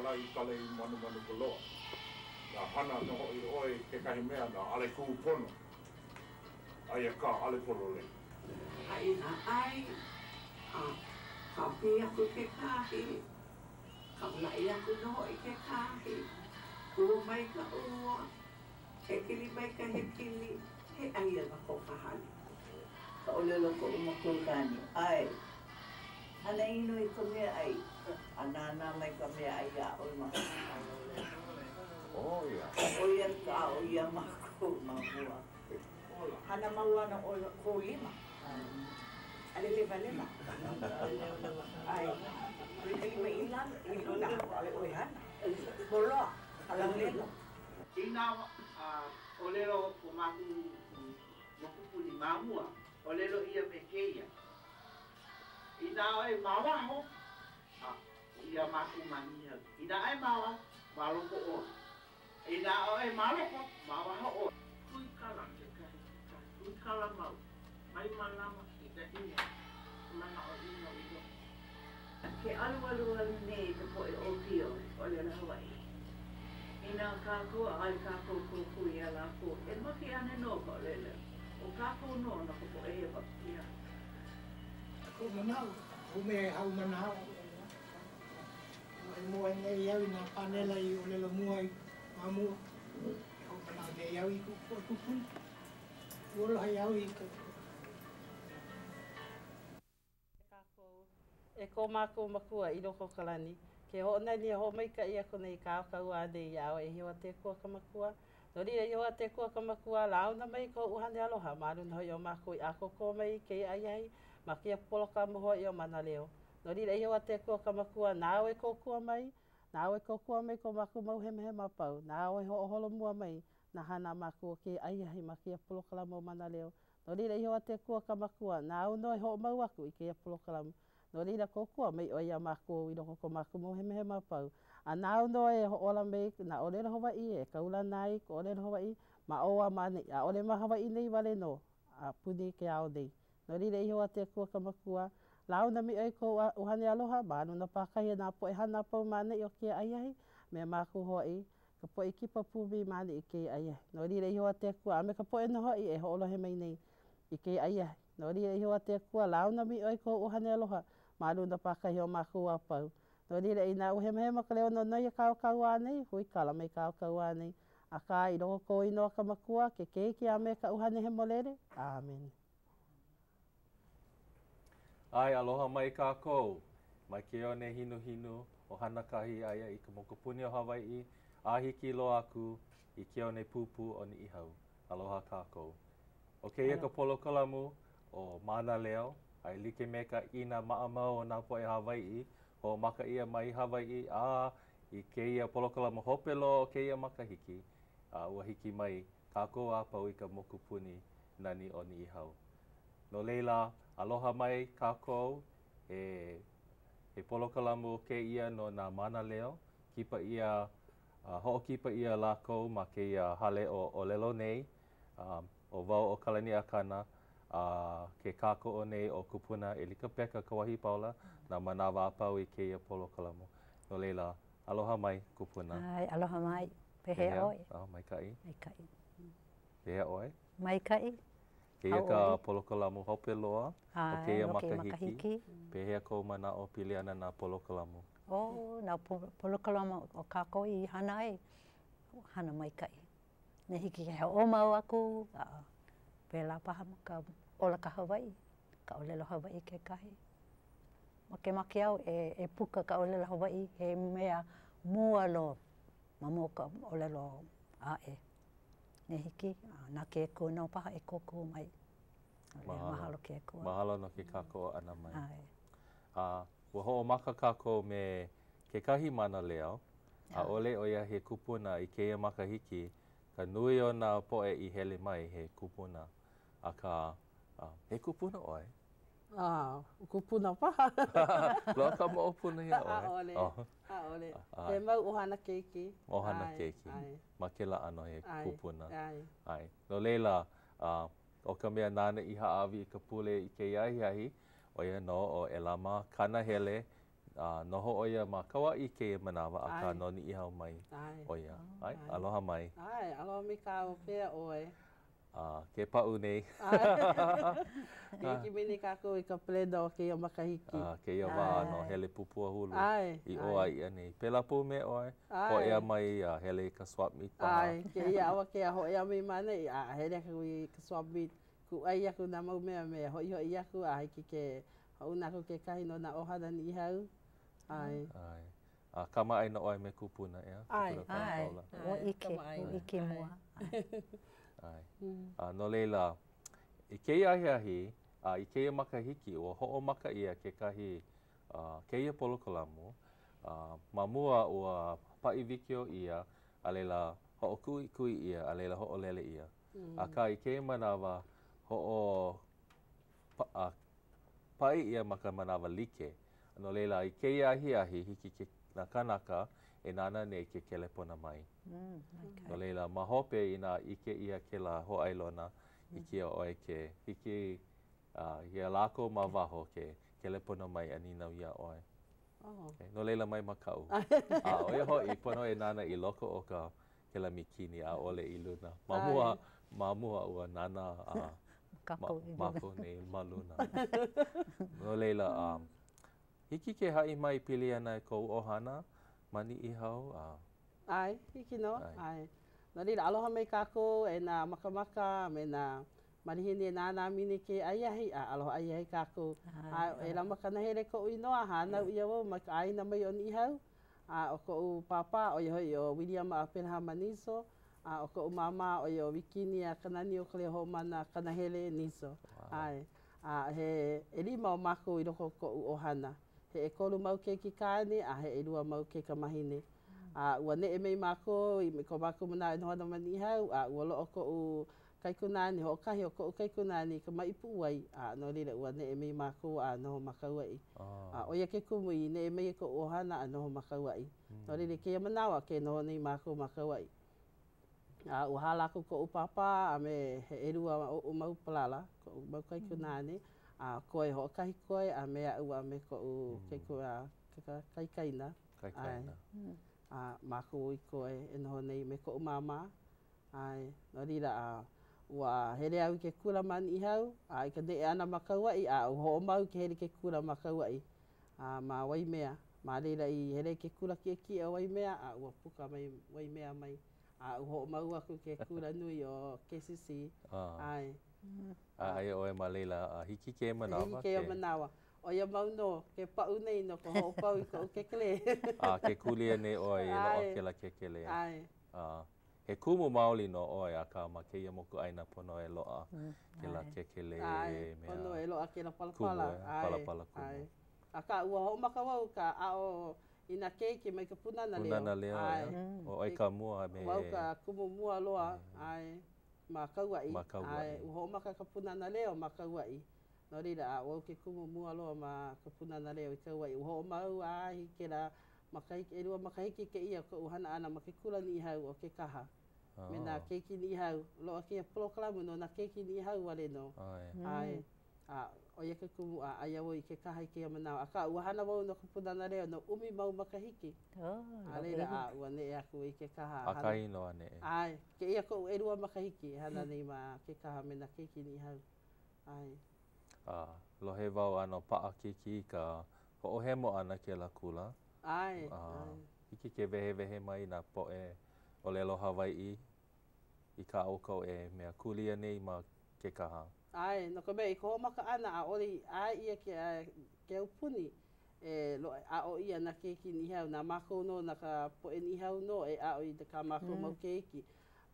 la i ka lei manumanu ka loa. Inā hana nō hoʻi ʻoe i kekahi mea na ʻaʻole kūpono, aia kā ʻaʻole pololei. A inā ʻai, a kāpī aku kekahi, kaulaʻi aku nō hoʻi kekahi, kū mai ka ua, hekili mai ka hekili, he ʻai ana ko ka hale. Ka ʻōlelo o koʻu makuakāne, ʻAe, hana ʻino i ka meaʻai, a nānā mai ka meaʻai iā ʻoe ma ʻO ia. ʻO ia ka aʻo iā mākou ma mua. Hana mau ana ʻo kou lima. ʻAʻole lewalewa. ʻAe. Hui ka lima i lalo, i luna, ʻaʻole ʻoe hana. Moloa, ka laulelo. Inā ʻōlelo ko mākou mokupuni ma mua, ʻōlelo ʻia me kēia, Inā ʻoe ma waho, a iā mākou ma Niʻihau. Inā ʻoe ma waho, ma loko ʻoe. Inā ʻoe ma loko, ma waho ʻoe. Huikala kekahi, kekahi. Huikala mau. Mai mālama i ka ʻino, ka manaʻo ʻino i loko. Ke alualu nei ka poʻe ʻōpio i ka ʻōlelo Hawaiʻi. Inā kākou ʻaʻole kākou kōkua iā lākou, e make ana nō ka ʻōlelo. ʻO kākou nō no ka poʻe hewa. Ia koʻu manaʻo, koʻu mea e haumana au. Ua moe nei au i nā pānela i ʻōlelo mua ai ma mua. E hoʻomanaʻo nei au i kuʻu poʻe kūpuna. Ua lohe au i ka. E ko mākou Makua i loko o ka lani, ke hoʻonani a hoʻomaikaʻi aku nei kāu kauā nei iā ʻoe e Iēhova ke Akua ka Makua. No laila, Iēhova ke Akua ka Makua, launa mai kou ʻUhane aloha ma luna hoʻi o mākou i ʻākoakoa mai i kēia ahiahi ma kēia polokalamu hoʻi ʻo Mānaleo. No laila, Iēhova ke Akua ka Makua, nāu e kōkua mai, nāu e kōkua mai ko mākou mau hemahema a pau, nāu e hoʻoholomua mai nā hana a mākou o kēia ahiahi ma kēia polokalamu ʻo Mānaleo. No laila, Iēhova ke Akua ka Makua, nāu nō e hoʻomau aku i kēia polokalamu. No laila, kōkua mai ʻoe iā mākou i loko o ko mākou mau hemahema a pau. A nāu nō e hoʻōla mai nā ʻōlelo Hawaiʻi, e kaulana ai ka ʻōlelo Hawaiʻi ma ʻō a ma ʻaneʻi, ʻaʻole ma Hawaiʻi nei wale nō, a puni ke ao nei. No laila, Iēhova ke Akua ka Makua, launa mai ʻoe i kou ʻuhane aloha ma luna pākahi o nā poʻe hana a pau ma ʻaneʻi o kēia ahiahi, me mākou hoʻi, ka poʻe kipa pū mai ma ʻaneʻi i kēia ahiahi. No laila, Iēhova ke Akua, a me ka poʻe nō hoʻi e hoʻolohe mai nei i kēia ahiahi. No laila, Iēhova ke Akua, launa mai ʻoe i kou ʻuhane aloha ma luna pākahi o mākou a pau. No laila, inā ua hemahema ka leo nonoi a kāu kauā nei, huikala mai kāu kauā nei. Akā, i loko o kou inoa ka Makua, ke Keiki a me ka ʻUhane Hemolele. ʻĀmene. ʻAe, aloha mai kākou. Mai ke one hinuhinu o Hanakahi aia i ka mokupuni o Hawaiʻi a hiki loa aku i ke one pūpū o Niʻihau. Aloha kākou. ʻO kēia ka polokalamu ʻo Mānaleo, a e like me ka ʻina maʻamau o nā poʻe Hawaiʻi, hoʻomaka ʻia mai Hawaiʻi a i kēia polokalamu hope loa o kēia makahiki, a ua hiki mai kākou a pau i ka mokupuni nani o Niʻihau. No laila, aloha mai kākou, he, he polokalamu kēia no nā mānaleo, kipa ʻia, uh, hoʻokipa ʻia lākou ma kēia hale o ʻŌlelo nei, um, ʻo wau ʻo Kalani Akana, a ke kākoʻo nei ʻo Kupuna ʻElikapeka Kauahipaula nā manawa a pau i kēia polokalamu. No laila, aloha mai, Kupuna. ʻAe, aloha mai. Pehea ʻoe? Oh, maikaʻi. Maikaʻi. Pehea ʻoe? Maikaʻi. Kēia ka polokalamu hope loa o kēia makahiki. Pehea kou manaʻo pili ana nā polokalamu? Oh, nā polokalamu o kākou i hana ai, hana maikaʻi. Inā hiki ke hoʻomau aku, a pēlā paha ma ka ola ka Hawaiʻi, ka ʻōlelo Hawaiʻi kekahi. Makemake au e puka ka ʻōlelo Hawaiʻi he mea mua loa ma mua o ka ʻōlelo aʻe. Inā hiki, na ke Akua nō paha e kōkua mai. Mahalo. Mahalo ke Akua. Mahalo no ke kākoʻo ʻana mai. ʻAe. A ua hoʻomaka kākou me kekahi mānaleo, ʻaʻole ʻo ia he kupuna i kēia makahiki, ka nui o nā poʻe i hele mai he kupuna, akā, he kupuna ʻoe? A, kupuna paha. Loaʻa ka moʻopuna iā ʻoe? ʻAʻole, ʻaʻole. He mau ʻohana keiki. ʻOhana keiki. Ma kēlā ʻano he kupuna. ʻAe. ʻAe. No laila, ʻo ka mea nāna i hāʻawi i ka pule i kēia ahiahi, ʻo ia nō ʻo ʻElama Kanahele. A noho ʻo ia ma Kauaʻi kēia manawa, akā ʻAe. no Niʻihau mai ʻAe. ʻo ia. ʻAe, aloha mai. ʻAe, aloha mai kāua, pehea ʻoe? A ke paʻu nei. Ke hiki mai nei kākou i ka palena o kēia makahiki. A kēia wā no hele pupuahulu ʻAe, i ʻō a i ʻaneʻi. Pēlā pū me ʻoe, ʻAe. hōʻea mai a hele i ka swap meet paha. ʻAe, kēia awakea hōʻea mai ma ʻaneʻi, a hele aku i ka swap meet, kūʻai aku nā mau mea me hoʻihoʻi aku a hiki ke hoʻouna aku kekahi no nā ʻohana Niʻihau. ʻAe. ʻAe. A kamaʻāina ʻoe me kupuna, ʻeā? ʻAe. Kupuna Kalakaula. Ua ʻike, ua ʻike mua. ʻAe. A no laila, i kēia ahiahi, a i kēia makahiki, ua hoʻomaka ʻia kekahi kēia polokolamu. Ma mua, ua paʻi wikiō ʻia, a laila hoʻokuʻikuʻi ʻia, a laila hoʻolele ʻia. Akā, i kēia manawa, hoʻo paʻi ʻia ma ka manawa like. No laila, i kēia ahiahi, hiki ke nā kānaka e nānā nei ke kelepona mai. No laila, ma hope inā ʻike ʻia kēlā hōʻailona, hiki iā ʻoe ke hiki iā lākou ma waho ke kelepona mai a nīnau iā ʻoe. Okay. No laila, mai makaʻu. A ʻo ia hoʻi, pono e nānā i loko o ka kēlā mikini, ʻaʻole i luna. Ma mua, ma mua ua nānā a mākou nei ma luna. No laila, um, hiki ke haʻi mai pili ana i kou ʻohana ma Niʻihau? A... ʻAe, hiki nō, ʻae. No laila, aloha mai kākou e nā makamaka a me nā malihini e nānā mai nei i kēia ahiahi, a aloha ahiahi kākou. A ʻo Elama Kanahele koʻu inoa, hānau ʻia wau mai ka ʻāina mai o Niʻihau. A ʻo koʻu pāpā, ʻo ia hoʻi ʻo Wiliama ʻApelahama Niso, a ʻo koʻu māmā, ʻo ia ʻo Wikinia Kananiokalehomana Kanahele Niso. ʻAe. A he ʻelima o mākou i loko o koʻu ʻohana. He ʻekolu mau keiki kāne a he ʻelua mau keikamahine. A ua neʻe mai mākou i ko mākou manawa e noho ana ma Niʻihau, a ua loaʻa koʻu kaikunāne, hoʻokahi o koʻu kaikunāne i ka maʻi puʻuwai, a no laila ua neʻe mai mākou a noho ma Kauaʻi. A ʻo ia ke kumu i neʻe mai ai koʻu ʻohana a noho ma Kauaʻi. No laila i kēia manawa, ke noho nei mākou ma Kauaʻi. A ua hala aku koʻu pāpā a me he ʻelua oʻu mau palala, koʻu mau kaikunāne, a koe hoʻokahi koe a me aʻu a me koʻu kaiku, kaikaina. Kaikaina. ʻAe. A mākou i koe e noho nei me koʻu māmā. ʻAe, no laila, a ua hele au i ke kula ma Niʻihau, a i ka neʻe ʻana ma Kauaʻi, a ua hoʻomau ke hele i ke kula ma Kauaʻi, a ma Waimea. Ma laila i hele i ke kula kiʻekiʻe o Waimea, a ua puka mai Waimea mai, a ua hoʻomau aku i ke kula nui o KCC. ʻAe. A aia ʻoe ma laila a hiki kēia manawa? Hiki kēia manawa. ʻO ia mau nō, ke paʻu nei no ka hoʻopau i koʻu kēkelē. A ke kūlia nei ʻoe i loaʻa kēlā kēkelē. ʻAe. A he kumu maoli nō ʻoe, akā ma kēia mokuʻāina pono e loaʻa kēlā kēkelē ʻAe, mea. Pono e loaʻa kēlā palapala. Kumu, ʻae, palapala kumu. ʻAe. Akā, ua hoʻomaka wau ka aʻo i nā keiki mai ka Pūnana Leo. Pūnana Leo, ʻAe. ʻO ʻoe ka mua me. Wau ka kumu mua loa, ʻae, ma Kauaʻi. Ma Kauaʻi. ʻAe, ua hoʻomaka ka Pūnana Leo ma Kauaʻi. No laila, a ʻo au ke kumu mua loa ma ka Pūnana Leo i Kauaʻi. Ua hoʻomau a hiki kēlā makahiki, ʻelua makahiki kēia koʻu hana ʻana ma ke kula Niʻihau o Kekaha me nā keiki Niʻihau. Loaʻa kēia polokalamu no nā keiki Niʻihau wale nō. ʻAe. A ʻo ia ke kumu a aia wau i Kekaha i kēia manawa. Akā, ua hana wau no ka Pūnana Leo no ʻumi mau makahiki. A laila, a ua neʻe aku i Kekaha. ʻAkahi nō a neʻe. ʻAe. Kēia koʻu ʻelua makahiki e hana nei ma Kekaha me nā keiki Niʻihau. ʻAe. A lohe wau ʻano paʻakikī ka hoʻohemo ʻana kēlā kula. ʻAe, A ʻae. hiki ke wehewehe mai nā poʻe ʻōlelo Hawaiʻi i kā ʻoukou e mea kūlia nei ma Kekaha. ʻAe, no ka mea, i ka hoʻomaka ʻana, ʻaʻole i ʻae ʻia ke, ke aupuni e loaʻa, aʻo ʻia nā keiki Niʻihau, na mākou nō, na ka poʻe Niʻihau nō e aʻo i kā mākou mau keiki.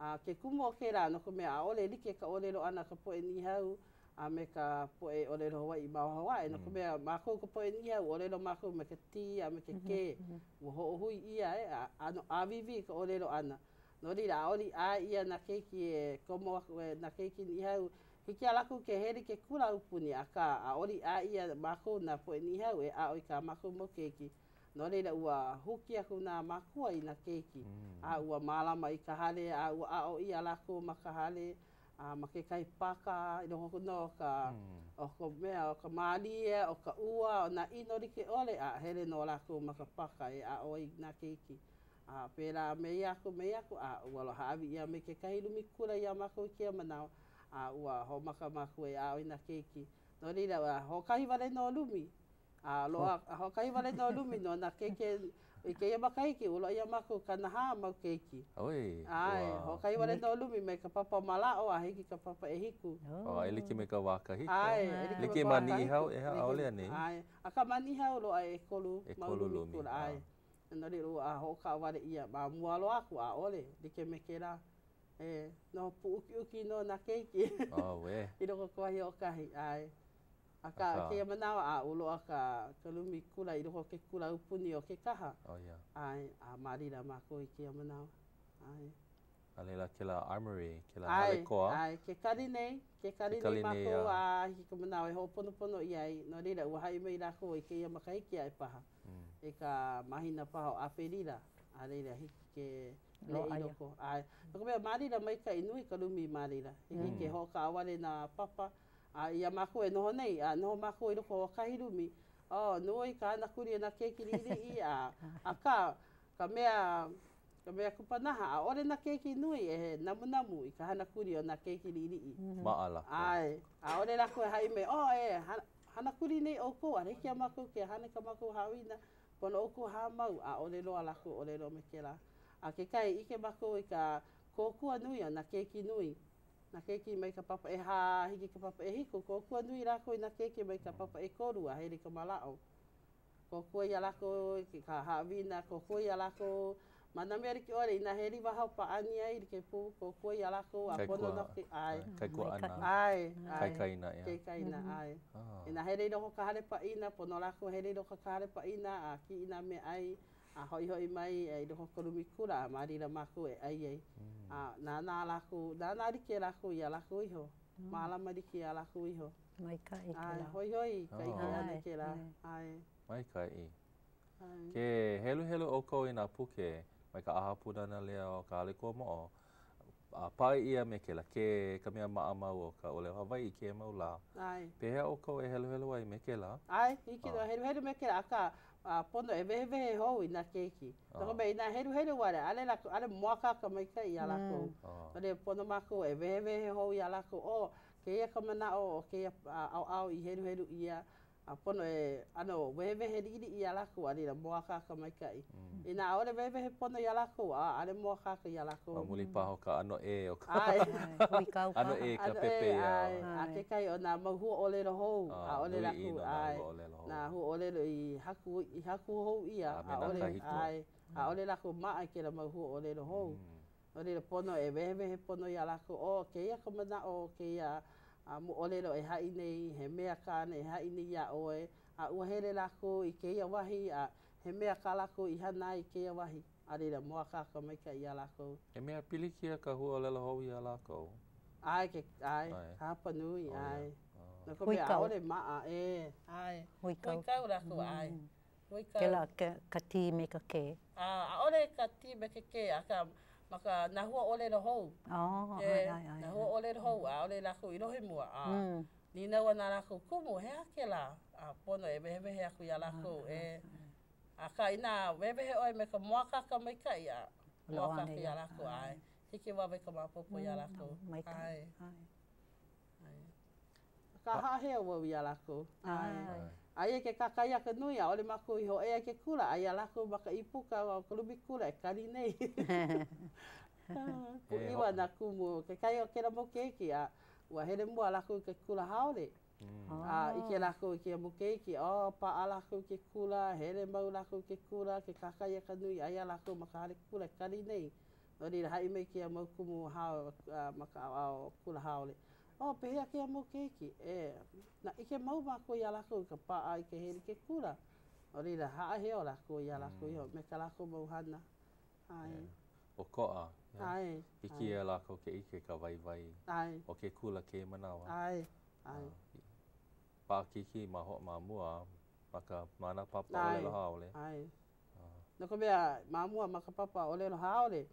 A ke kumu o kēlā, no ka mea, ʻaʻole like ka ʻōlelo ʻana a ka poʻe Niʻihau a me ka poʻe ʻōlelo Hawaiʻi ma waho aʻe, no ka mea, mākou ka poʻe Niʻihau, ʻōlelo mākou me ka T a me ke K, ua hoʻohui ʻia e, a ʻano ʻāwīwī ka ʻōlelo ʻana. No laila, ʻaʻole i ʻae ʻia nā keiki e komo aku, e nā keiki Niʻihau, hiki iā lākou ke hele i ke kula aupuni, akā, ʻaʻole i ʻae ʻia mākou nā poʻe Niʻihau e aʻo i kā mākou mau keiki. No laila, ua huki aku nā mākua i nā keiki, a ua mālama i ka hale, a ua aʻo ʻia lākou ma ka hale. A ma kekahi pāka i loko nō o ka, o ka mea, o ka mālie, o ka ua, o nā ʻino like ʻole, a hele nō lākou ma ka pāka e aʻo ai nā keiki. A pēlā me ia aku me ia aku, a ua hāʻawi ʻia mai kekahi lumi kula iā mākou i kēia manawa, a ua hoʻomaka mākou e aʻo i nā keiki. No laila, ua hoʻokahi wale nō lumi, a loaʻa, a hoʻokahi wale nō lumi no nā keiki i kēia makahiki, ua loaʻa iā mākou 40 mau keiki. ʻOi, ʻAe, ua. hoʻokahi wale nō lumi mai ka papa mālaaʻo a hiki i ka papa ʻehiku. Oh, e like me ka wā kahiko. ʻAe, e like me Like ka ma wā kahiko. Niʻihau, ʻeha, ʻaʻole anei? ʻAe, akā ma Niʻihau loaʻa ʻekolu mau ʻEkolu lumi lumi, kula, ʻae. No laila, ua hoʻokaʻawale ʻia ma mua loa aku, ʻaʻole like me kēlā. E noho pūʻukiʻuki nō nā keiki. Auē. I loko o ka wahi hoʻokahi, ʻae. Akā, Akā. kēia manawa, a ua loaʻa ka, ka lumi kula i loko o ke kula aupuni o Kekaha. Oh, yeah. ʻAe, a ma laila mākou i kēia manawa. ʻAe. A laila kēlā armory, kēlā hale ʻAe, koa. ʻae, ke kali nei, ke kali Ke kali nei nei, mākou a. a hiki ka manawa e hoʻoponopono ʻia ai. No laila, ua haʻi mai lākou i kēia makahiki aʻe paha, i ka mahina paha ʻo ʻApelila, a laila hiki ke leʻe i loko. ʻAe. No ka mea, ma laila maikaʻi nui ka lumi ma laila. Hiki ke hoʻokaʻawale nā papa, A iā mākou e noho nei, a noho mākou i loko o kahi lumi, oh, nui ka hana kuli a nā keiki liʻiliʻi, a, akā, ka mea, ka mea kupanaha, ʻaʻole nā keiki nui e namunamu i ka hana kuli o nā keiki liʻiliʻi. Maʻa lākou. ʻAe, ʻaʻole lākou e haʻi mai, oh, e hana kuli nei ʻoukou, ʻaʻole hiki iā mākou ke hana i kā mākou haʻawina, pono ʻoukou hāmau, ʻaʻole loa lākou ʻōlelo me kēlā. A kekahi, ʻike mākou i ka kōkua nui o nā keiki nui. Nā keiki mai ka papa ʻehā a hiki i ka papa ʻehiku, kōkua nui lākou i nā keiki mai ka papa ʻekolu a hele i ka mālaaʻo. Kōkua iā lākou i ka haʻawina, kōkua iā lākou ma nā mea like ʻole, inā he ʻeliwa hao pāʻani ai, like pū, kōkua iā lākou a pono nō ke, ʻae. Kaikuaʻana. ʻAe, ʻae. Kaikaina, ʻeā. Kaikaina, ʻae. Inā hele i loko o ka hale paʻina, pono lākou hele i loko o ka hale paʻina a kiʻi i nā meaʻai, A hoʻihoʻi mai i loko o ka lumi kula, a ma laila mākou e ʻai ai. A nānā lākou, nānā like lākou iā lākou iho. Mālama like iā lākou iho. Maikaʻi kēlā. ʻAe, hoihoi ka ʻike ʻana i kēlā. ʻAe. Maikaʻi. Ke heluhelu ʻoukou i nā puke mai ka ʻAha Pūnana Leo o ka Hale Kuamoʻo, a paʻi ʻia me kēlā ke ka mea maʻamau o ka ʻōlelo Hawaiʻi i kēia mau lā. ʻAe. Pehea ʻoukou e heluhelu ai me kēlā? ʻAe, hiki nō heluhelu me kēlā, akā, a pono e wehewehe hou i nā keiki. No ka mea, inā heluhelu wale, ʻaʻole lākou, ʻaʻole mōakāka maikaʻi iā lākou. No laila, pono mākou e wehewehe hou iā lākou, oh, kēia ka manaʻo o kēia ʻaoʻao i heluhelu ʻia, A pono e ʻano wehewehe liʻiliʻi iā lākou a laila mōakāka maikaʻi. Inā ʻaʻole wehewehe pono iā lākou, a ʻaʻole mōakāka iā lākou. Ma muli paha o ka ʻano ʻē o ka Huikau ʻano ʻē ka pepeiao. ʻAe, a kekahi o nā mau huaʻōlelo hou, ʻaʻole Nui lākou, ʻino nā ʻae, huaʻōlelo hou. nā huaʻōlelo i haku, i haku hou ʻia, A me nā ʻaʻole, kahiko. ʻae, ʻaʻole lākou maʻa i kēlā mau huaʻōlelo hou. No laila, pono e wehewehe pono iā lākou, oh, kēia ka manaʻo o kēia moʻolelo e haʻi nei, he mea kāna e haʻi nei iā ʻoe, a ua hele lākou i kēia wahi, a he mea kā lākou i hana ai i kēia wahi, a laila, mōakāka maikaʻi iā lākou. He mea pilikia ka huaʻōlelo hou iā lākou? ʻAe, ke, ʻae, ka hapa nui, ʻae. No ka mea, ʻaʻole maʻa, ʻē, ʻae. Huikau. Huikau lākou, ʻae. Huikau. Kēlā ka T me ka K. A, ʻaʻole ka T me ke K, akā, ma ka, nā huaʻōlelo hou. Oh, ʻae, ʻae, ʻae. Nā huaʻōlelo hou, ʻaʻole lākou i lohe mua. A, nīnau ana lākou, Kumu, he aha kēlā? A pono e wehewehe aku iā lākou, e. Akā, inā wehewehe ʻoe me ka mōakāka maikaʻi, a mōakāka iā lākou, ʻae. Hikiwawe ka maopopo iā lākou. Maikaʻi. ʻAe. Akā haʻaheo wau iā lākou. ʻAe. Aia i ke kakahiaka nui, ʻaʻole mākou i hōʻea i ke kula, aia lākou ma ka ʻīpuka o ka lumi kula e kali nei. Pūʻiwa nā kumu, kekahi o kēlā mau keiki, a ua hele mua lākou i ke kula haole. A ʻike lākou i kēia mau keiki, oh, paʻa lākou i ke kula, hele mau lākou i ke kula, ke kakahiaka nui, aia lākou ma ka hale kula e kali nei. No laila, haʻi mai kēia mau kumu hao ma ka ʻaoʻao kula haole, Oh, pehea kēia mau keiki? E, na ʻike mau mākou iā lākou i ka paʻa i ke hele i ke kula. No laila, haʻaheo lākou iā lākou iho me kā lākou mau hana. ʻAe. ʻOkoʻa. ʻAe. Hiki iā lākou ke ʻike ka waiwai ʻAe. o ke kula kēia manawa. ʻAe. ʻAe. Paʻakikī ma ho ma mua ma ka ma nā papa ʻōlelo haole. ʻAe. No ka mea, ma mua ma ka papa ʻōlelo haole.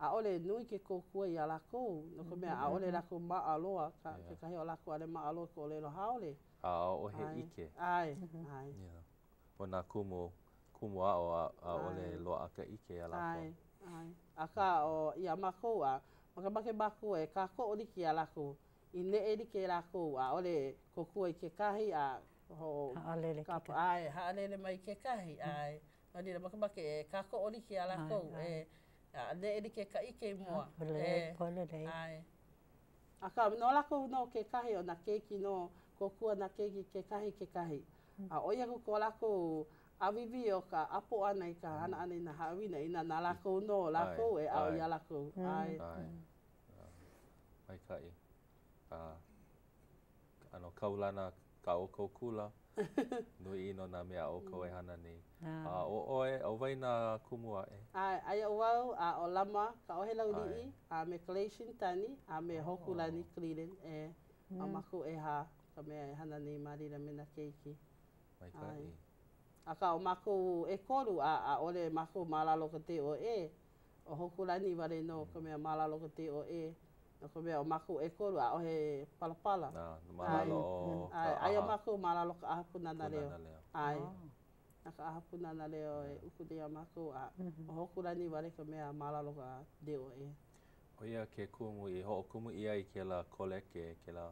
ʻaʻole nui ke kōkua iā lākou, no ka mea, ʻaʻole lākou maʻa loa, ka, kekahi o lākou ʻaʻole maʻa loa ka ʻōlelo haole. A ʻaʻohe ʻike. ʻAe, ʻae. Yeah. ʻO nā kumu, kumu aʻo ʻaʻole loaʻa ka ʻike iā lākou. ʻAe, ʻae. Akā, ʻo, iā mākou, a makemake mākou e kākoʻo like iā lākou, i neʻe like lākou, ʻaʻole kōkua i kekahi, a hoʻo. Haʻalele kekahi. ʻAe, haʻalele mai kekahi, ʻae. No laila, makemake e kākoʻo like iā lākou, e a neʻe like ka ʻike i mua. Pololei, pololei. ʻAe. Akā, no lākou nō kekahi, ʻo nā keiki nō, kōkua nā keiki kekahi kekahi. A ʻoi aku ko lākou ʻāwīwī o ka ʻapo ʻana i ka hana ʻana i nā haʻawina, inā na lākou nō lākou e aʻo iā lākou. ʻAe. ʻAe. Maikaʻi. A ʻano kaulana kā ʻoukou kula. Nui ʻino nā mea a ʻoukou e hana nei. A ʻo ʻoe, ʻo wai nā kumu aʻe? ʻAe, aia ʻo wau, a ʻo Lama, Kaʻohelauliʻi, a me Kalei Shintani, a me Hōkūlani Cleland, e, a mākou ʻehā ka mea e hana nei ma laila me nā keiki. Maikaʻi. Akā, ʻo mākou ʻekolu, a ʻaʻole mākou ma lalo o ka DOE, ʻo Hōkūlani wale nō ka mea ma lalo o ka DOE, no ka mea, ʻo mākou ʻekolu, ʻaʻohe palapala. A, ma lalo o ka ʻaha. Aia mākou ma lalo o ka ʻAha Pūnana Leo. ʻAe. Na ka ʻAha Pūnana Leo e uku nei iā mākou, a ʻo Hōkūlani wale ka mea ma lalo o ka DOE. ʻO ia ke kumu i hoʻokumu ʻia ai kēlā koleke, kēlā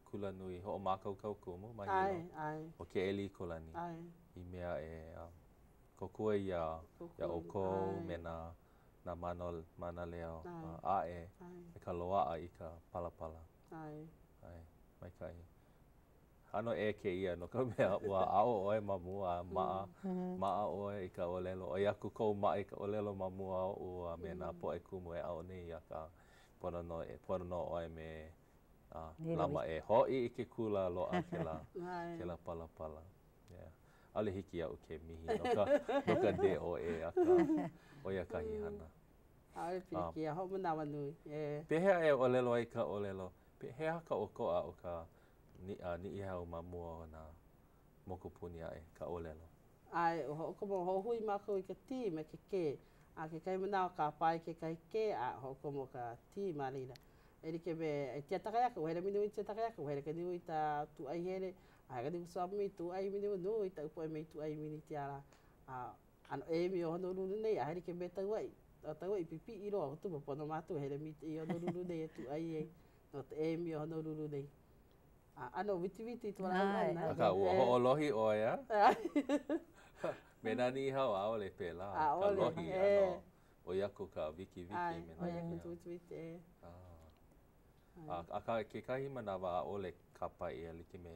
kulanui hoʻomākaukau kumu ma Hilo. ʻAe, ʻae. ʻO Keʻelikōlani. ʻAe. I mea e kōkua iā iā ʻoukou me nā nā mānaleo ʻaʻe me ka loaʻa i ka palapala. ʻAe. ʻAe, maikaʻi. ʻAno ʻē kēia no ka mea ua aʻo ʻoe ma mua a maʻa, maʻa ʻoe i ka ʻōlelo. ʻOi aku kou maʻa i ka ʻōlelo ma mua oʻu a me nā poʻe kumu e aʻo nei akā pono nō e pono nō ʻoe me Lama e hoʻi i ke kula a loaʻa kēlā kēlā palapala. Yeah. ʻAʻole hiki iaʻu ke mihi no ka, no ka DOE, akā, ʻo ia kahi hana. ʻAʻole pilikia, hoʻomanawanui, e. Pehea e ʻōlelo ai ka ʻōlelo, he aha ka ʻokoʻa o ka Niʻihau ma mua o nā mokupuni aʻe, ka ʻōlelo? ʻAe, ua hoʻokomo, hoʻohui mākou i ka T me ke K. A kekahi manawa kāpae kekahi K a hoʻokomo ka T ma laila. E like me i tia takayaka, ua hele minu i tia takayaka, ua hele ka niu i ta tūʻai hele, a he ka niu swami tūʻai minu nui taʻu poʻe me i tūʻai mini tia la. A ʻano emi o Honolulu nei, a he like me Tauaʻi. ʻO Tauaʻi pipiʻi loa, ua tupu pono mātou hele mi i Honolulu nei e tūʻai ai no te emi o Honolulu nei. A ʻano witiwiti to lāua ʻana. Akā, ua hoʻolohi ʻoe, a? Me nā Niʻihau, ʻaʻole pēlā ka lohi, ʻano ʻoi aku ka wikiwiki me nā Niʻihau. ʻOi aku ka wikiwiki, e. Akā, kekahi manawa ʻaʻole kāpae ʻia like me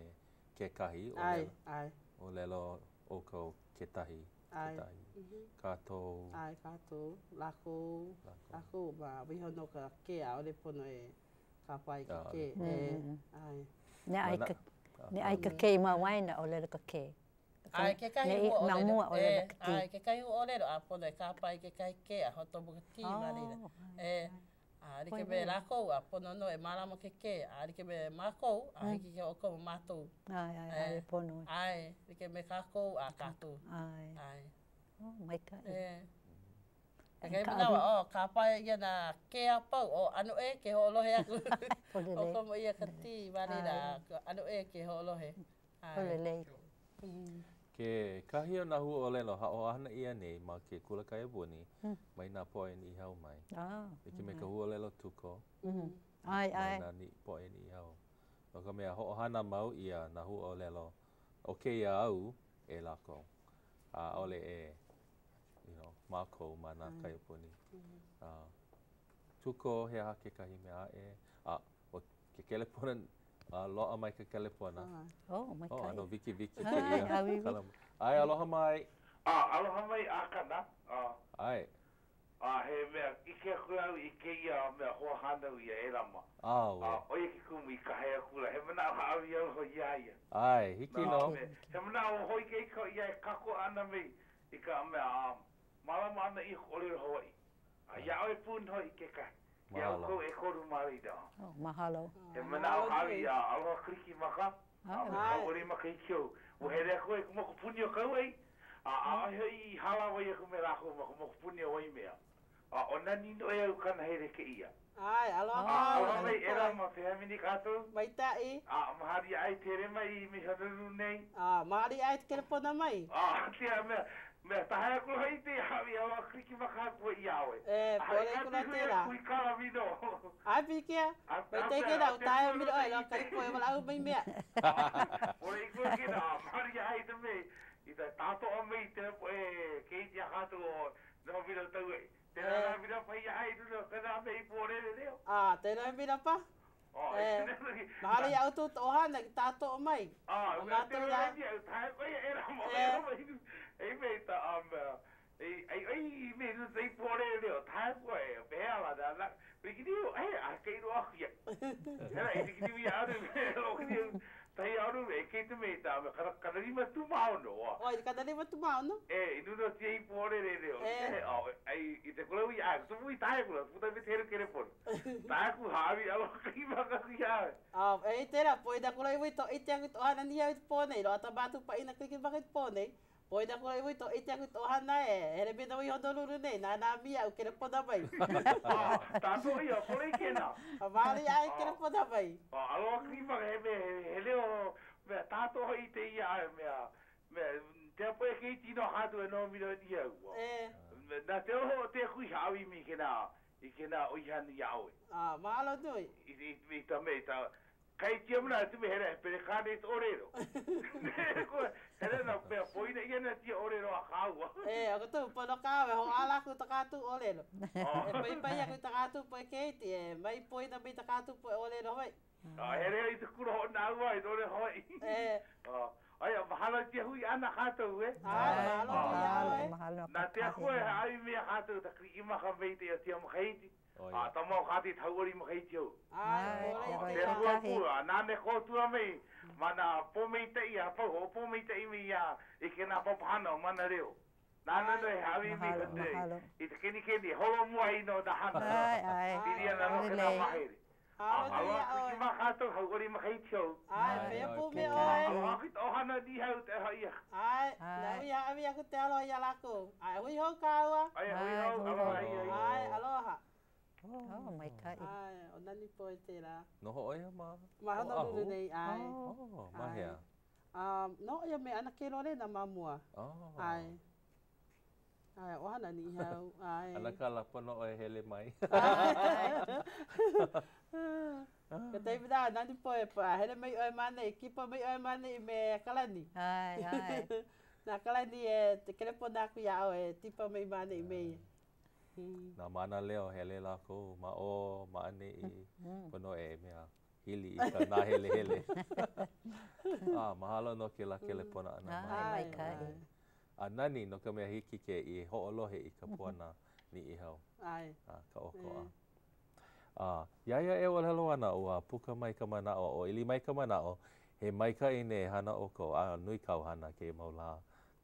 kekahi ʻōlelo. ʻAe, ʻae. ʻōlelo ʻoukou ketahi, ketahi. Kātou. ʻAe, kātou, lākou, lākou, ma waiho nō ka ke, ʻaʻole pono e kāpae i ka ke, e, ʻae. Ne ʻae ka, ne ʻae ka ke ma waena, ʻōlelo ka ke. ʻAe, kekahi huaʻōlelo, e, ʻae, kekahi huaʻōlelo, a pono e kāpae i kekahi ke a hoʻokomo ka T ma laila. E, a like me lākou, a pono nō e mālama ke ke, a like me mākou, a hiki ke hoʻokomo mātou. ʻAe, ʻae, ʻae, pono. ʻAe, like me kākou, a kātou. ʻAe. ʻAe. Oh, maikaʻi. E. Kekahi manawa, oh, kāpae ʻia nā ke a pau, oh, ʻano ʻē ke hoʻolohe aku. Hoʻokomo ʻia ka T ma laila, ʻano ʻē ke hoʻolohe. Pololei. Kekahi o nā huaʻōlelo hoʻohana ʻia nei ma ke kula kaiapuni mai nā poʻe Niʻihau mai. Like me ka huaʻōlelo tuko ʻAe, ʻae. Mai nā poʻe Niʻihau. No ka mea, hoʻohana mau ʻia nā huaʻōlelo o kēia au e lākou. A ʻaʻole e, you know, mākou ma nā kaiapuni. Tuko, he aha kekahi mea aʻe? A, ʻo ke kelepona, a loaʻa mai ke kelepona. Oh, maikaʻi. Oh, ʻano wikiwiki kēia. ʻAe, aloha mai. A, aloha mai, ʻĀkana. A. ʻAe. A he mea, ʻike akula au i kēia mea hoahānau iā ʻElama. A, ua. A ʻo ia ke kumu i kāhea akula, he manaʻo hāʻawi aloha iā ia. ʻAe, hiki nō. He manaʻo hōʻikeʻike hoʻi ia e kākoʻo ana me i ka mea a mālama ʻana i ka ʻōlelo Hawaiʻi. A iā ʻoe pū nō hoʻi kekahi. Iā ʻoukou ʻekolu ma laila. Oh, mahalo. He manaʻo hāʻawi a aloha Kalikimaka, a me hauʻoli makahiki hou. Ua hele aku au i ka mokupuni o Kauaʻi, a ʻaʻohe hoʻi i hālāwai aku me lākou ma ka mokupuni o Waimea. A ʻo nani noʻeau kanahele kēia. ʻAe, aloha kāua. Aloha mai e la ma pehea kātou. Maitaʻi. A mahali ai te hele mai i me Honolulu nei. A, mahali ai te kelepona mai. A, tia mea, mea tahe aku hoi te hawi aloha kliki maka aku hoi ia oe. E, pole ku la te la. Kui kala mi no. Ai pilikia, mai te ke na utae mi oe lo kali poe wala au mai mea. Pole i koe ke na, mahali ai te me, i te tātoa mai te e kei tia kātou o no vila tau e. Te rā mira pai ai runa ka nā mei pōrere reo. A, te rā mira pa. E, mahalo ia outou to ohana ki tātoʻo mai. A, O mātou te rā. rā ia, tae koe e rā mo e rā mai. E mei ta, um, e, ai, ai, i mei runa tei pōrere reo, tae koe, pehea la, na, na, rikini, e, a, kei roa aku ia. Hera, i rikini ia aru, o kini, tai aru, e kei te mei ta, kana, kana rima tūmaono, a. Oi, kana rima tūmaono. E, i nuna tia i pōrere reo, e, o, ai, i te kura ui, a, tupu i tae kura, puta me te heru kereponu. Tae aku hāwi, alo, kai maka kui hāwi. A, e i tērā, poi na kura iwi to ite aku to ohana ni au i te pō nei, roa tā mātou pa ina kliki maka i te pō nei. Poi na kura iwi to ite aku to ohana e, here me na ui Honolulu nei, nā nā mia u kerepona mai. A, tātou ia, pole i kēnā. A māli ai kerepona mai. A, alo aku i maka he mea, he, he leo, mea tātou hoi te ia ai, mea, mea, te apo e kei tino hātu e noho miro ni au. E. Nā te oho o te kui hāwi mi kēnā, i kēnā oihana ia oe. A, mahalo nui. I, i, i ta me, ta, Kai tia mana atu me hera he perekāne te orero. Ko hera na pea poina ia na tia orero a kāua. E, o ka tū, pono kāua, ho ala aku ta kātou orero. E pai pai aku ta kātou poe keiti, e mai poina mai ta kātou poe orero hoi. A here i te kura ho nā ua i rore hoi. E. Ai, mahalo tia hui ana kātou, e. Ai, mahalo tia au, e. Mahalo Nā te akua e ai mea kātou ta kriki maka mei te ia tia makaiti. Oh, ia. A tama o kāti tauari makaiti au. Ai, Ai, pole te i Te te hua kahi. pua, nā ne kōtua mei, mana pō mei te ia, pau, o pō mei te imi ia, i ke nā papahana o mana reo. Nā nā no e hawi mi Mahalo, te, mahalo. i te keni keni, holo mua i no nā hana. Ai, ai. Piri ana no ke nā Lelei. mahere. Alo Aloha ia kuki oe. mā kātou, hauori makaiti au. Ai, Ai, pea ai, pū me ke oe. Aloha ki tō hana ni hau te hoi ia. Ai, Ai. na ui hawi aku te aloha ia lākou. Ai, hui hou kāua. Ai, hui Ai, hou, hui aloha hou. ai ai. Ai, aloha. Oh, maikaʻi. Ai, o nani poe tērā. Noho ʻo ia ma Ma Honolulu Oʻahu? nei, ai. Oh, ma Ai. hea? Um, noho ia me ʻAnakē Lorena ma mua. Oh. Ai. Ai, ʻohana Niʻihau, ai. ʻAnakala pono ʻoe hele mai. Ka taimi nā, nani poe, pa, hele mai ʻoe ma nei, kipa mai ʻoe ma nei me Kalani. Ai, ai. Nā Kalani e te kelepona aku iā ʻoe, e tipa mai ma nei me ia. Nā mānaleo hele lākou ma ʻō, ma ʻaneʻi, pono e mea hili i ka nāhelehele. A, mahalo no kēlā kelepona ʻana mai. Ai, maikaʻi. A nani no ka mea hiki ke i hoʻolohe i ka puana Niʻihau. Ai. A, ka ʻokoʻa. A, iā ia e ʻōlelo ana, ua puka mai ka manaʻo, ʻōʻili mai ka manaʻo, he maikaʻi nei hana ʻoukou, a nui kāu hana kēia mau lā,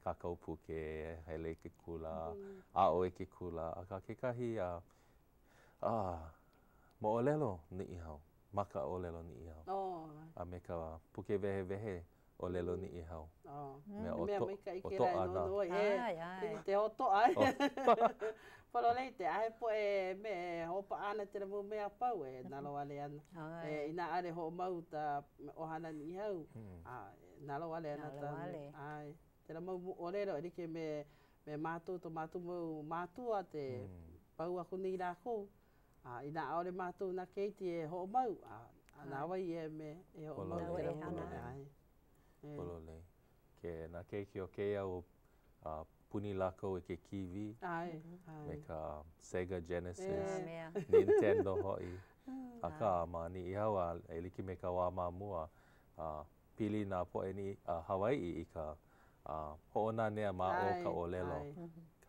kākau puke, hele i ke kula, aʻo i ke kula, akā kekahi a, a, moʻolelo Niʻihau, ma ka ʻōlelo Niʻihau. Oh. A me ka puke wehewehe ʻōlelo Niʻihau. Oh. Mea He mea ʻo to, maikaʻi ʻo kēlā e toʻa nā. noʻonoʻo ai, e, Ai, ai. i te hoʻotoʻa ai. Pololei te ʻahe poʻe me e hoʻopaʻa ana tēlā mau mea a pau e nalowale ana. Ai. E, inā ʻaʻole hoʻomau ta ʻohana Niʻihau, a e nalowale ana ta Nalowale. ʻae. Tēlā mau moʻolelo e like me, me mātou, to mātou mau mātua te pau aku nei lākou. A inā ʻaʻole mātou nā keiki e hoʻomau, a, a na wai e me e hoʻomau Pololei. tēlā E mau hana. ʻae. E. Pololei. Ke, nā keiki o kēia au, a, puni lākou i ke kīwī. ʻAe, ʻae. Me ka Sega Genesis, E. Mea. Nintendo hoʻi. Akā, ma Niʻihau a e like me ka wā ma mua, a, pili nā poʻe ni, a, Hawaiʻi i ka a, hoʻonanea ma o ka ʻōlelo.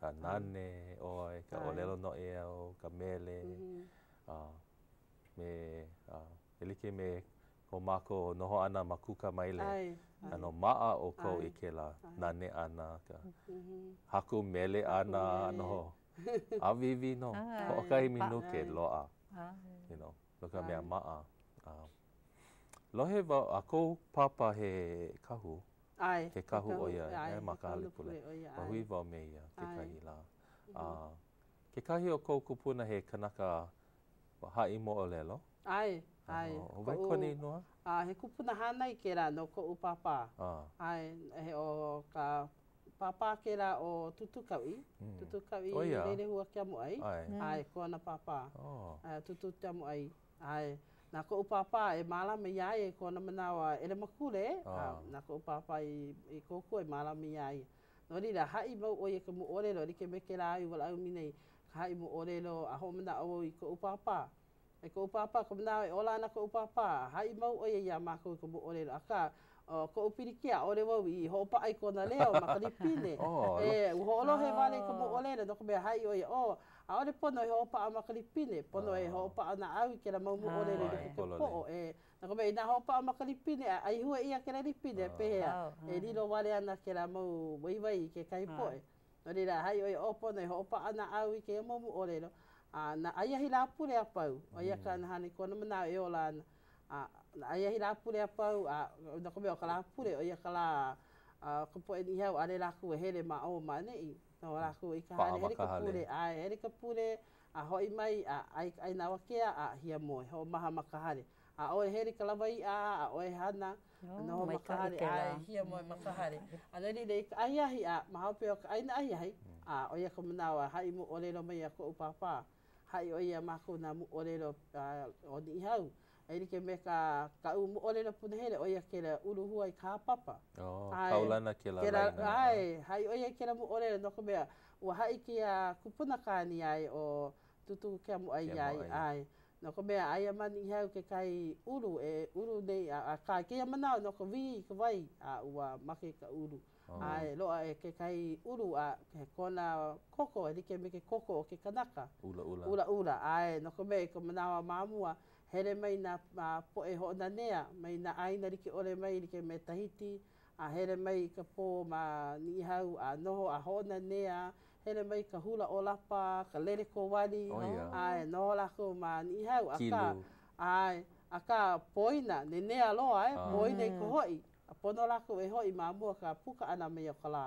Ka nane ʻoe, ka ʻōlelo noʻeau, ka mele, a, me, a, e like me ko mākou noho ʻana ma Kūkamaile, ʻano maʻa ʻoukou i kēlā nane ʻana, ka haku mele ʻana, noho ʻāwīwī nō, hoʻokahi minuke loaʻa, you know, no ka mea maʻa. A, lohe wau, a kou pāpā he kahu, ʻAe. He kahu ʻo ia, e ma ka hale pule. ʻO ia, Ua hui wau me ia kekahi lā. A. Kekahi o kou kupuna he kanaka haʻi moʻolelo? ʻAe, ʻae. ʻO wai kona inoa? A, he kupuna hānai kēlā no koʻu pāpā. ʻAe, he ʻo ka pāpā kēlā o Tūtū Kauʻi, Tūtū Kauʻi Leilehua Keamoʻai. ʻAe, kona pāpā. ʻAe, Tūtū Keamoʻai. ʻAe, na koʻu pāpā e mālama iā ia i kona manawa ʻelemakule, a na koʻu pāpā i kōkua e mālama iā ia. No laila, haʻi mau ʻo ia i ka moʻolelo, like me kēlā au i walaʻau mai nei, ka haʻi moʻolelo a hoʻomanaʻo wau i koʻu pāpā. I koʻu pāpā, ka manawa e ola ana koʻu pāpā, haʻi mau ʻo ia iā mākou i ka moʻolelo, akā, ʻo koʻu pilikia, ʻaʻole wau i hoʻopaʻa i kona leo ma ka lipine. E, ua hoʻolohe wale i ka moʻolelo, no ka mea, haʻi ʻo ia, oh, ʻaʻole pono e hoʻopaʻa ma ka lipine, pono e hoʻopaʻa naʻau i kēlā mau moʻolelo i loko o ke poʻo. E, no ka mea, inā hoʻopaʻa ma ka lipine, a ʻaihue ʻia kēlā lipine, pehea, e lilo wale ana kēlā mau waiwai i kekahi poʻe. No laila, haʻi ʻo ia, oh, pono e hoʻopaʻa naʻau i kēia mau moʻolelo, a nā ahiahi Lāpule a pau, ʻo ia kāna hana i kona manawa e ola ana, a nā ahiahi Lāpule a pau, a no ka mea, ʻo ka Lāpule, ʻo ia ka lā a ka poʻe Niʻihau, ʻaʻole lākou e hele ma ʻō ma ʻaneʻi. Noho lākou i ka hale, hele ka pule, ʻae, hele ka pule, a hoʻi mai, a ʻai ka ʻaina awakea, a hiamoe, hoʻomaha ma ka hale. ʻAʻohe hele i ka lawaiʻa, ʻaʻohe hana, a noho ma ka hale, ʻae, hiamoe ma ka hale. A no laila, i ka ahiahi, a ma hope o ka ʻaina ahiahi, a ʻo ia ka manawa, haʻi moʻolelo mai a koʻu pāpā. Haʻi ʻo ia iā mākou nā moʻolelo o Niʻihau. E like me ka kaʻu moʻolelo punahele, ʻo ia kēlā uluhua i ka hāpapa. Oh, kaulana kēlā laina. ʻAe, haʻi ʻo ia i kēlā moʻolelo no ka mea, ua haʻi kēia kupuna kāne iā ia ʻo Tūtū Keamoʻai iā ia, ʻae. No ka mea, aia ma Niʻihau kekahi ulu e ulu nei, akā i kēia manawa no ka wī i ka wai, a ua make ka ulu. ʻAe, loaʻa kekahi ulu a he kona koko e like me ke koko o ke kanaka. ʻUlaʻula. ʻUlaʻula, ʻae, no ka mea i ka manawa ma mua, hele mai nā poʻe hoʻonanea mai nā ʻāina like ʻole mai like me Tahiti, a hele mai i ka pō ma Niʻihau a noho a hoʻonanea, hele mai ka hula ʻōlapa, ka lele kowali, ʻae, noho lākou ma Niʻihau, akā, ʻae, akā, poina, nenea loa, e, poina i ka hoʻi. A pono lākou e hoʻi ma mua ka puka ʻana mai o ka lā.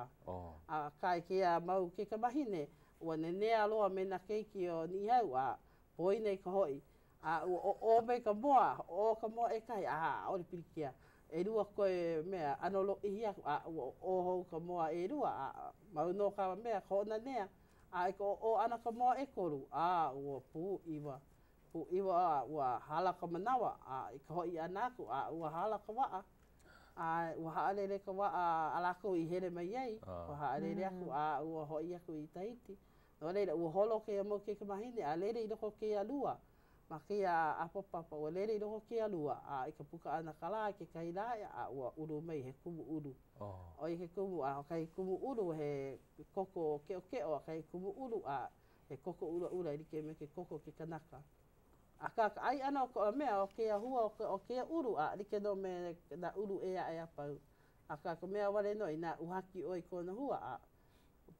Akā i kēia mau kaikamahine, ua nenea loa me nā keiki o Niʻihau, a poina i ka hoʻi. A ua ʻoʻō mai ka moa, ʻoʻō ka moa ʻekahi, a ʻaʻole pilikia. ʻElua koe mea, ʻano lōʻihi aku, a ua ʻoʻō hou ka moa ʻelua, a mau nō ka mea, ka hoʻonanea. A i ka ʻoʻō ʻana ka moa ʻekolu, a ua pūʻiwa. Pūʻiwa a ua hala ka manawa, a i ka hoʻi ʻana aku, a ua hala ka waʻa. A ua haʻalele ka waʻa a lākou i hele mai ai, ua haʻalele aku, a ua hoʻi aku i Tahiti. No laila, ua holo kēia mau kaikamahine a lele i loko o kēia lua, ma kēia ʻāpapapa, ua lele i loko o kēia lua, a i ka puka ʻana ka lā i kekahi lā aʻe, a ua ulu mai he kumu ʻulu. ʻO ia ke kumu, a ʻo kahi kumu ʻulu he koko keʻokeʻo, a kahi kumu ʻulu, a he koko ʻulaʻula e like me ke koko o ke kanaka. Akā, ka ʻai ʻana o ka mea, o kēia hua o kēia ʻulu, a like nō me nā ʻulu ʻē aʻe a pau. Akā, ka mea wale nō, inā uhaki ʻoe i kona hua, a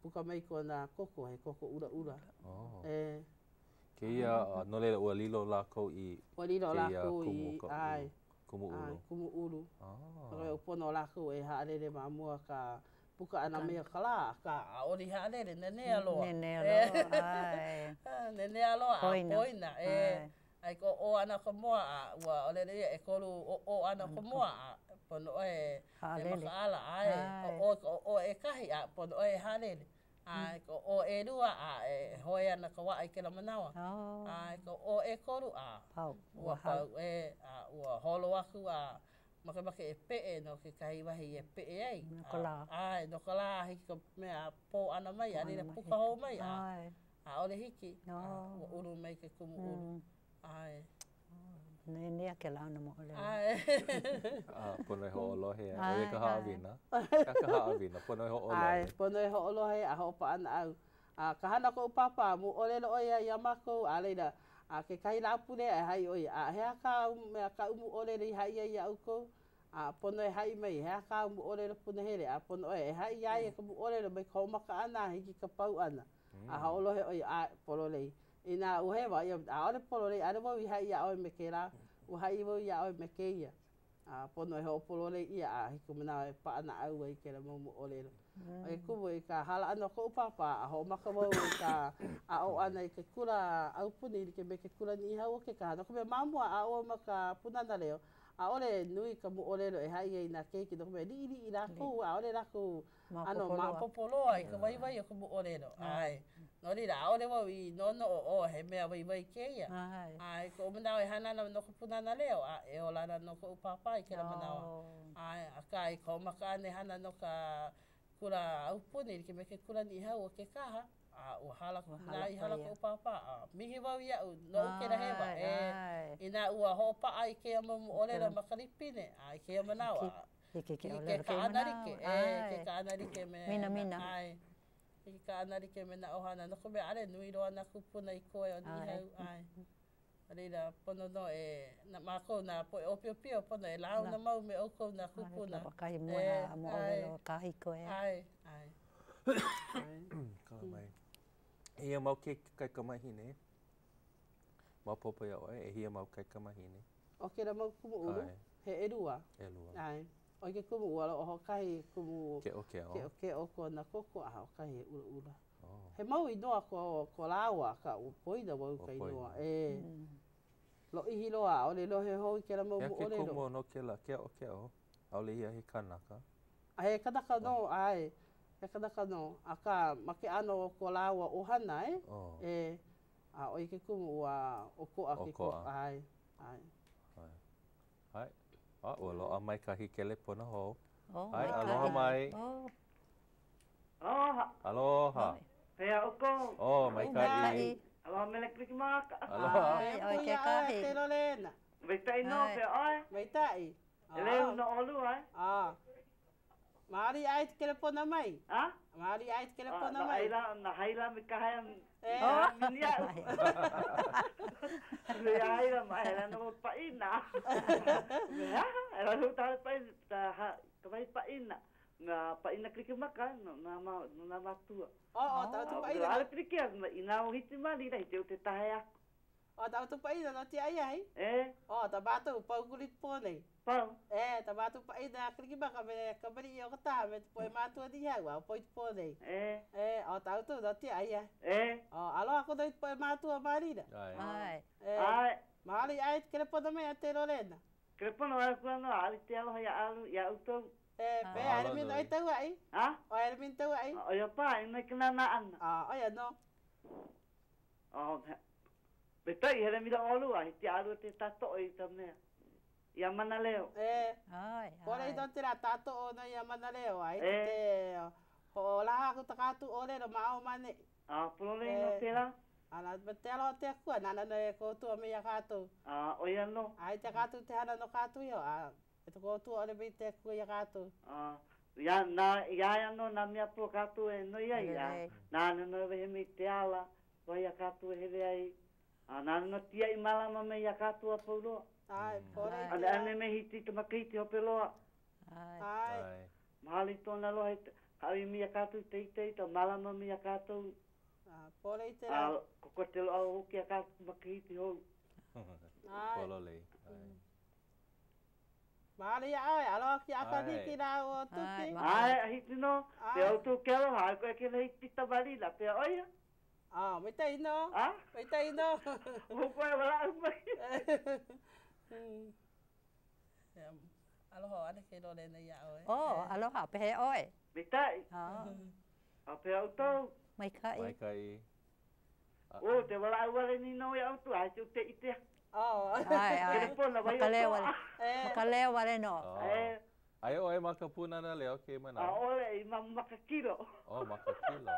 puka mai kona koko, he koko ʻulaʻula. Oh. E. Kēia, no laila, ua lilo lākou i Ua lilo kēia lākou i, kumu ka, ʻae. kumu ʻulu. ʻAe, kumu ʻulu. Oh. No ka mea, ua pono lākou e haʻalele ma mua ka puka ʻana mai o ka lā, akā, ʻaʻole i haʻalele, nenea loa. Nenea loa, ʻae. Nenea loa, a poina, e. A i ka ʻoʻō ʻana o ka moa, a ua ʻōlelo ʻia, ʻekolu ʻoʻō ʻana o ka moa, a pono ʻoe e makaʻala, ʻae, ʻoʻō i ka ʻoʻō ʻekahi, a pono ʻoe e haʻalele. A i ka ʻoʻō ʻelua, a e hoe ana ka waʻa i kēlā manawa. A i ka ʻoʻō ʻekolu, a ua pau, e, a ua holo aku, a Makemake e peʻe no kekahi wahi e peʻe ai. No ka lā. ʻAe, no ka lā a hiki ka mea a pō ʻana mai, a laila puka hou mai, a ʻaʻole hiki. Ua ulu mai ke kumu ʻulu. ʻAe. Nenea kēlā ʻano moʻolelo. ʻAe. A pono e hoʻolohe. ʻO ia ka haʻawina. ʻO ka haʻawina, pono e hoʻolohe. ʻAe, pono e hoʻolohe a hoʻopaʻanaʻau. A ka hana koʻu pāpā, moʻolelo ʻo ia iā mākou, a laila, a kekahi Lāpule e haʻi ʻo ia, a he aha kāu mea kaʻu moʻolelo i haʻi ai iā ʻoukou? A pono e haʻi mai, he aha kāu moʻolelo punahele? A pono ʻoe e haʻi iā ia ka moʻolelo mai ka hoʻomaka ʻana a hiki ka pau ʻana. A hoʻolohe ʻo ia, ʻae, pololei. Inā ua hewa, ia, ʻaʻole pololei, ʻaʻole wau i haʻi iā ʻoe me kēlā, ua haʻi wau iā ʻoe me kēia. A pono e hoʻopololei ʻia a hiki ka manawa e paʻanaʻau ai kēlā mau moʻolelo. ʻO ke kumu i ka hala ʻana o koʻu pāpā, a hoʻomaka wau i ka aʻo ʻana i ke kula aupuni e like me ke kula Niʻihau o Kekaha. No ka mea, ma mua aʻo au ma ka Pūnana Leo, ʻaʻole nui ka moʻolelo e haʻi ai i nā keiki, no ka mea, liʻiliʻi lākou, ʻaʻole lākou ʻano maopopo loa i ka waiwai o ka moʻolelo. ʻAe. No laila, ʻaʻole wau i noʻonoʻo, oh, he mea waiwai kēia. ʻAe, i koʻu manaʻo e hana ana no ka Pūnana Leo, a e ola ana nō koʻu pāpā i kēlā manawa. ʻAe, akā, i ka hoʻomaka ʻana e hana no ka kula aupuni, like me ke kula Niʻihau o Kekaha, a ua hala ka manawa i hala koʻu pāpā, a mihi wau iaʻu, noʻu kēlā hewa, e, inā ua hoʻopaʻa i kēia mau moʻolelo ma ka lipine, a i kēia manawa, Hiki ke Hiki ʻōlelo ke kēia kaʻana like, manawa. ʻe, ke kaʻana like me Minamina. ʻae. Hiki ke kaʻana like me nā ʻohana, no ka mea, ʻaʻole nui loa nā kūpuna i koe o Niʻihau, ʻae. A laila, pono nō e, na mākou nā poʻe ʻōpiopio, pono e launa mau me ʻoukou nā kūpuna. ʻAe, kahi mua nā moʻolelo kahiko ʻeā. ʻAe, ʻae. Kala mai. ʻEhia mau keiki kaikamahine, maopopo iā ʻoe, ʻehia mau kaikamahine? ʻO kēlā mau kumu ʻulu, he ʻelua. ʻElua. ʻAe. ʻO ke kumu ʻuala, ʻo hoʻokahi kumu keʻokeʻo. Keʻokeʻo kona koko, a hoʻokahi he ʻulaʻula. Oh. He mau inoa ko, ko lāua, akā ua poina wau i ka inoa. ʻE. Lōʻihi loa, ʻaʻole lohe hou i kēlā mau He aha ke moʻolelo. kumu no kēlā keʻokeʻo? ʻAʻole ia he kanaka? A he kanaka nō, ʻae. He kanaka nō. Akā, ma ke ʻano o ko lāua ʻohana, e? Oh. E. A ʻo ia ke kumu ua ʻokoʻa ke koko. ʻOkoʻa. ʻAe, ʻae. ʻAe. ʻAe. A, ua loaʻa mai kahi kelepona hou. Oh, ʻAe, aloha mai. Oh. Aloha. Aloha. Pehea ʻoukou? Oh, maikaʻi. Aloha mele Kalikimaka. Aloha. ʻAe, ʻoe kekahi. Ate Lolena. Maikaʻi nō, pehea ʻoe? Maikaʻi. ʻEleu nō ʻolua, e? A. Maali ʻae te kelepona mai. A? Maali ʻae te kelepona mai. Na haila, na haila me ka hae E. mini aʻu. Me haila ma hela no paʻina. Me aha, e la ta paʻina, ta ha, ka wahi paʻina. Na paʻina Kalikimaka, no nā ma, no nā mātua. O, o, ta tu paʻina. ʻAʻole pilikia, i nā o hiti mali, la hiti o te tahe aku. O ta tu paʻina no tia ai ai. E. O, ta mātou pau kuli pō nei. Pau. E, ta mātou paʻina Kalikimaka me kamaliʻi o ka taha me te poʻe mātua Niʻihau a o pau i te pō nei. E. E, o ta outou no tia ai ai. E. O, aloha aku nō i te poʻe mātua Malina. ʻAe. ʻAe. E. ʻAe. Mahalo i ʻae i te kelepona mai ate Lolena. Kelepona wale aku ana, ʻaʻole te aloha iā ʻalu, iā ʻoukou. E, pehea, ʻaʻole min ʻoe tauaʻi? A? ʻOe ʻaʻole min tauaʻi? ʻO ia pā, i mai ka nānā ʻana. A, ʻo ia nō. Oh, maikaʻi, hele mila ʻolua, hiki ʻalua te tātoʻo i ka mea, iā Manaleo. E, ʻAe, Kore ʻae. no te rā tātoʻo no ia Manaleo, a i E. te hoʻolaha aku ta kātou ʻōlelo ma o ma ʻaneʻi. A, pololei nō E. pēlā. A na te aloha o te Akua, nāna nō e kōkua mai iā kātou. A, ʻo ia nō. A i te kātou te hana no kātou iho, a e te kōkua ʻole mai te Akua iā kātou. A, iā, nā, iā ia nō nā mea pua kātou e noi ai, a nāna nō e wehe mai i te ala, wahi a kātou e hele ai, a nāna nō tiaʻi mālama mai iā kātou a pau loa. ʻAe, pololei te ʻAneʻane me hiti i ka makahiki hope loa. ʻAe. ʻAe. Mahalo i tōna aloha i te, hāʻawi mai iā kātou i te ite i ka mālama mai iā kātou. A, pololei te rā. A, koko te loaʻa hoki a kātou makahiki hou. ʻAe. Pololei, ʻae. Mahalo iā ʻoe, aloha aku iā Akaliki lā ua Tuki. ʻAe, a hiki nō, pehea ʻoukou ke aloha, ʻae koe kēlā hiki pita malila, pehea ʻo ia? A, maikaʻi nō. A? Maikaʻi nō. Ua koe walaʻau mai. Aloha, ʻAnakē Lolena iā ʻoe. Oh, aloha, pehea ʻoe? Maikaʻi. Oh. A pehea ʻoukou? Maikaʻi. Maikaʻi. Oh, te walaʻau wale ni nō iā ʻoukou, a hiki ʻo te ʻite aku. Oh. ʻAe, ʻae. Kelepona, Ma wahi ka leo ʻokoʻa. wale. Ma ka leo wale nō. Oh. Aia ʻoe ma ka Pūnana Leo kēia manawa? ʻAʻole, i ma Makakilo. Oh, Makakilo.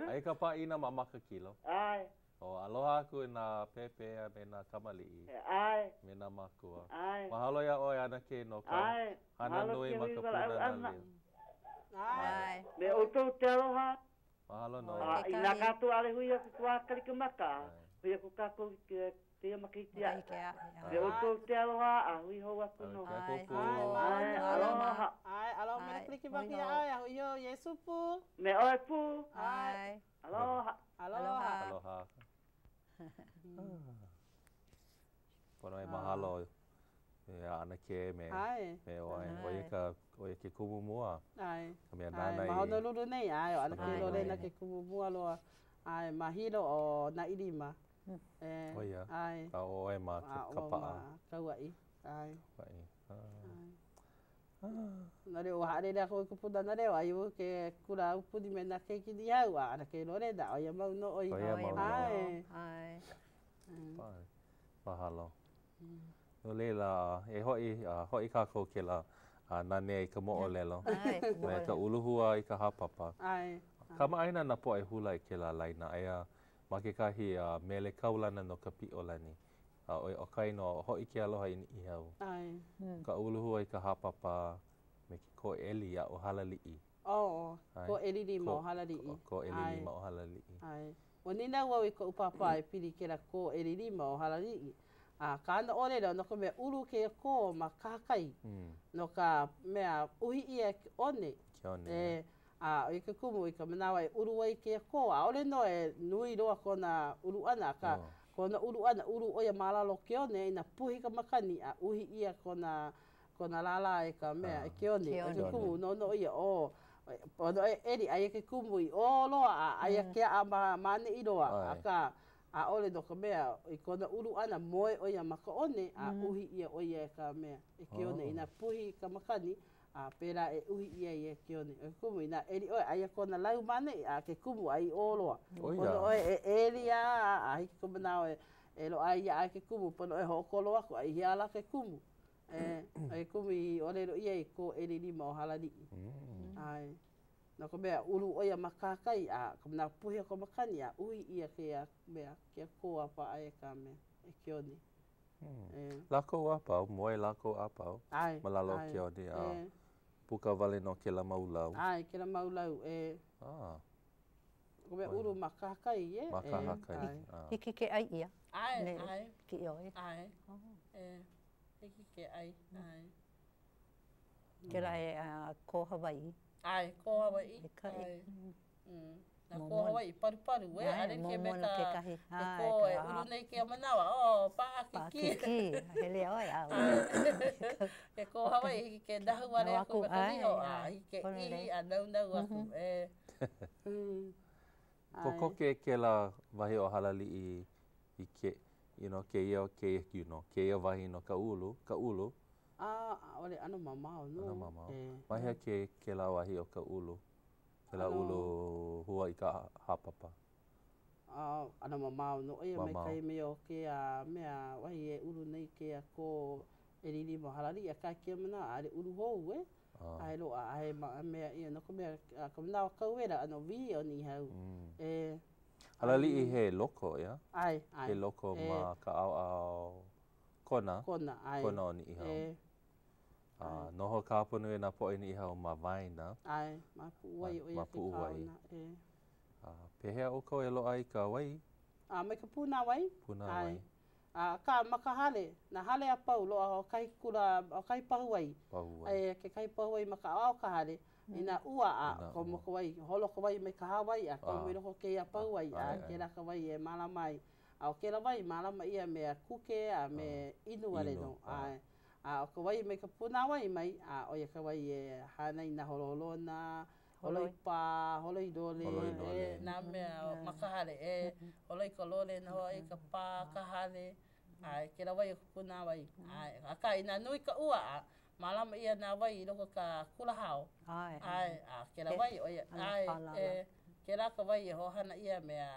Aia ka pāʻina ma Makakilo? ʻAe. Oh, aloha aku i nā pēpē a me nā kamaliʻi. ʻAe. Me nā mākua. ʻAe. Mahalo iā ʻoe, ʻAnakē, no ka ʻAe. hana Mahalo nui ke ma hui ka walaʻau Pūnana ʻana. Leo. ʻAe. Me ʻoukou te aloha. Mahalo nō. A inā kākou ʻaʻole hui aku ka wā Kalikimaka, hui aku kākou i kēia makahiki aʻe. Me ʻoukou te aloha a hui hou aku nō. ʻae, ʻAe, aloha. ʻAe, aloha mele Kalikimaka iā ʻoe, a hui hou Iesū pū. Me ʻoe pū. ʻAe. Aloha. Aloha. Aloha. Pono e mahalo. Ia, ʻanakē me, ʻAe. me ʻoe. ʻO ia ka, ʻo ia ke kumu mua. ʻAe. Ka mea ʻAe, nāna ma i. Honolulu nei, ʻae, ʻo ʻAnakē Lorena ke kumu mua loa. ʻAe, ma Hilo ʻo Naʻilima. E, ʻO ia. ʻae. A ʻo ʻoe ma A ʻo Kapaʻa. ma Kauaʻi. ʻAe. Kauaʻi. ʻAe. No laila, ua haʻalele aku i ka Pūnana Leo, aia wau ke kula aupuni me nā keiki Niʻihau, a ʻAnakē Lorena, ʻo ia mau nō ʻo ia. ʻO ia mau nō. ʻAe. ʻAe. Mahalo. No laila, e hoʻi, hoʻi kākou kēlā nanea i ka moʻolelo. ʻAe. Me ka uluhua i ka hāpapa. ʻAe. Kamaʻāina nā poʻe hula i kēlā laina, aia ma kekahi mele kaulana no ka Piʻolani. A ʻo ʻo ka inoa, Hoʻi ke aloha i Niʻihau. ʻAe. Ka uluhua i ka hāpapa me ke kōʻeli aʻo Halaliʻi. Oh, kōʻeli lima o Halaliʻi. Kōʻeli lima o Halaliʻi. ʻAe. Ua nīnau wau i koʻu pāpā e pili i kēlā kōʻeli lima o Halaliʻi. A kāna ʻōlelo, no ka mea, ulu kēia kō ma kahakai. No ka mea, uhi ʻia e ke one. Ke one. E, a ʻo ia ke kumu i ka manawa e ulu ai kēia kō, ʻaʻole nō e nui loa kona ulu ʻana, akā, kona ulu ʻana, ulu ʻo ia ma lalo o ke one, inā puhi ka makani a uhi ʻia kona kona lālā e ka mea, e ke one, ʻo ke kumu, noʻonoʻo ʻia, ʻo, pono e ʻeli, aia ke kumu i ʻō loa a aia ke aʻa ma ma ʻaneʻi loa, akā, ʻaʻole no ka mea, i kona ulu ʻana, moe ʻo ia ma ka one, a uhi ʻia ʻo ia e ka mea, e ke one. Inā puhi ka makani, a pēlā e uhi ʻia ia e ke one. ʻO ke kumu, inā ʻeli ʻoe, aia kona lau ma ʻaneʻi, a ke kumu ai i ʻō loa. Pono ʻoe e ʻeli a a hiki ka manawa e e loaʻa ai iā ʻoe ke kumu, pono ʻoe hoʻokolo aku a i hea lā ke kumu. E, ʻo ke kumu i ʻōlelo ʻia i kōʻeli lima o Halaliʻi. ʻAe. No ka mea, ulu ʻo ia ma kahakai, a ka manawa puhi o ka makani, a uhi ʻia kēia mea, kēia kō a paʻa e ka mea, e ke one. Lākou a pau, moe lākou a pau ma lalo o ke one a puka wale nō kēlā mau lau. ʻAe, kēlā mau lau, e. Ka mea ulu ma kahakai, e. Ma kahakai. Hiki ke ʻai ʻia. ʻAe, ʻae. Kiʻi ʻoe. ʻAe, e. Hiki ke ʻai, ʻae. Kēlā he kō Hawaiʻi. ʻAe, kō Hawaiʻi. ʻAe. Nā kō Hawaiʻi palupalu, e, ʻaʻole like me ka ke kō e ulu nei kēia manawa, oh, paʻakikī. Paʻakikī, hele ʻoe a Ke kō Hawaiʻi, hiki ke nahu wale aku me ka niho, a hiki ke ʻihi a naunau aku, e. Kokoke kēlā wahi o Halaliʻi i ke, you know, kēia, kēia, you know, kēia wahi no ka ulu, ka ulu. A, ʻaʻole, ʻano mamao nō. ʻAno mamao. Ma hea ke, kēlā wahi o ka ulu? Kēlā ulu hua i ka hāpapa. ʻAno mamao nō ʻo ia mai kahi mai o kēia mea wahi e ulu nei kēia kō ʻeli lima o Halaliʻi akā i kēia manawa ʻaʻole ulu hou e. ʻAʻohe loaʻa, ʻaʻohe mea ia no ka mea ka manawa kau wela ʻano wī ʻo Niʻihau e. Halaliʻi he loko, ʻeā? ʻAe, ʻae. He loko ma ka ʻaoʻao Kona. Kona, ʻae. Kona o Niʻihau. E. A noho ka hapanui o nā poʻe Niʻihau ma waena. ʻAe, ma Puʻuwai ʻo ia Ma ke Puʻuwai. kaona, e. A pehea ʻoukou e loaʻa i ka wai? A mai ka pūnāwai. Pūnāwai. ʻAe. A akā, ma ka hale, nā hale a pau, loaʻa hoʻokahi kula, hoʻokahi pahu wai. Pahu wai. ʻAe, kekahi pahu wai ma ka ʻaoʻao o ka hale, inā ua a komo ka wai, holo ka wai mai ka hāwai a komo i loko o kēia pahu wai, a kēlā ka wai e mālama ai. A ʻo kēlā wai, mālama ʻia me a kuke a me inu wale nō. ʻAe. A ʻo ka wai mai ka pūnāwai mai, a ʻo ia ka wai e hānai nā holoholona, holoi pā, holoi lole, e, nā mea ma ka hale, e, holoi ka lole nō hoʻi, ka pā, ka hale, ʻae, kēlā wai o ka pūnāwai, ʻae. Akā, inā nui ka ua, a mālama ʻia nā wai i loko o ka kula hao, ʻae, a kēlā wai, ʻo ia, ʻae, e. Kēlā ka wai e hoʻohana ʻia me a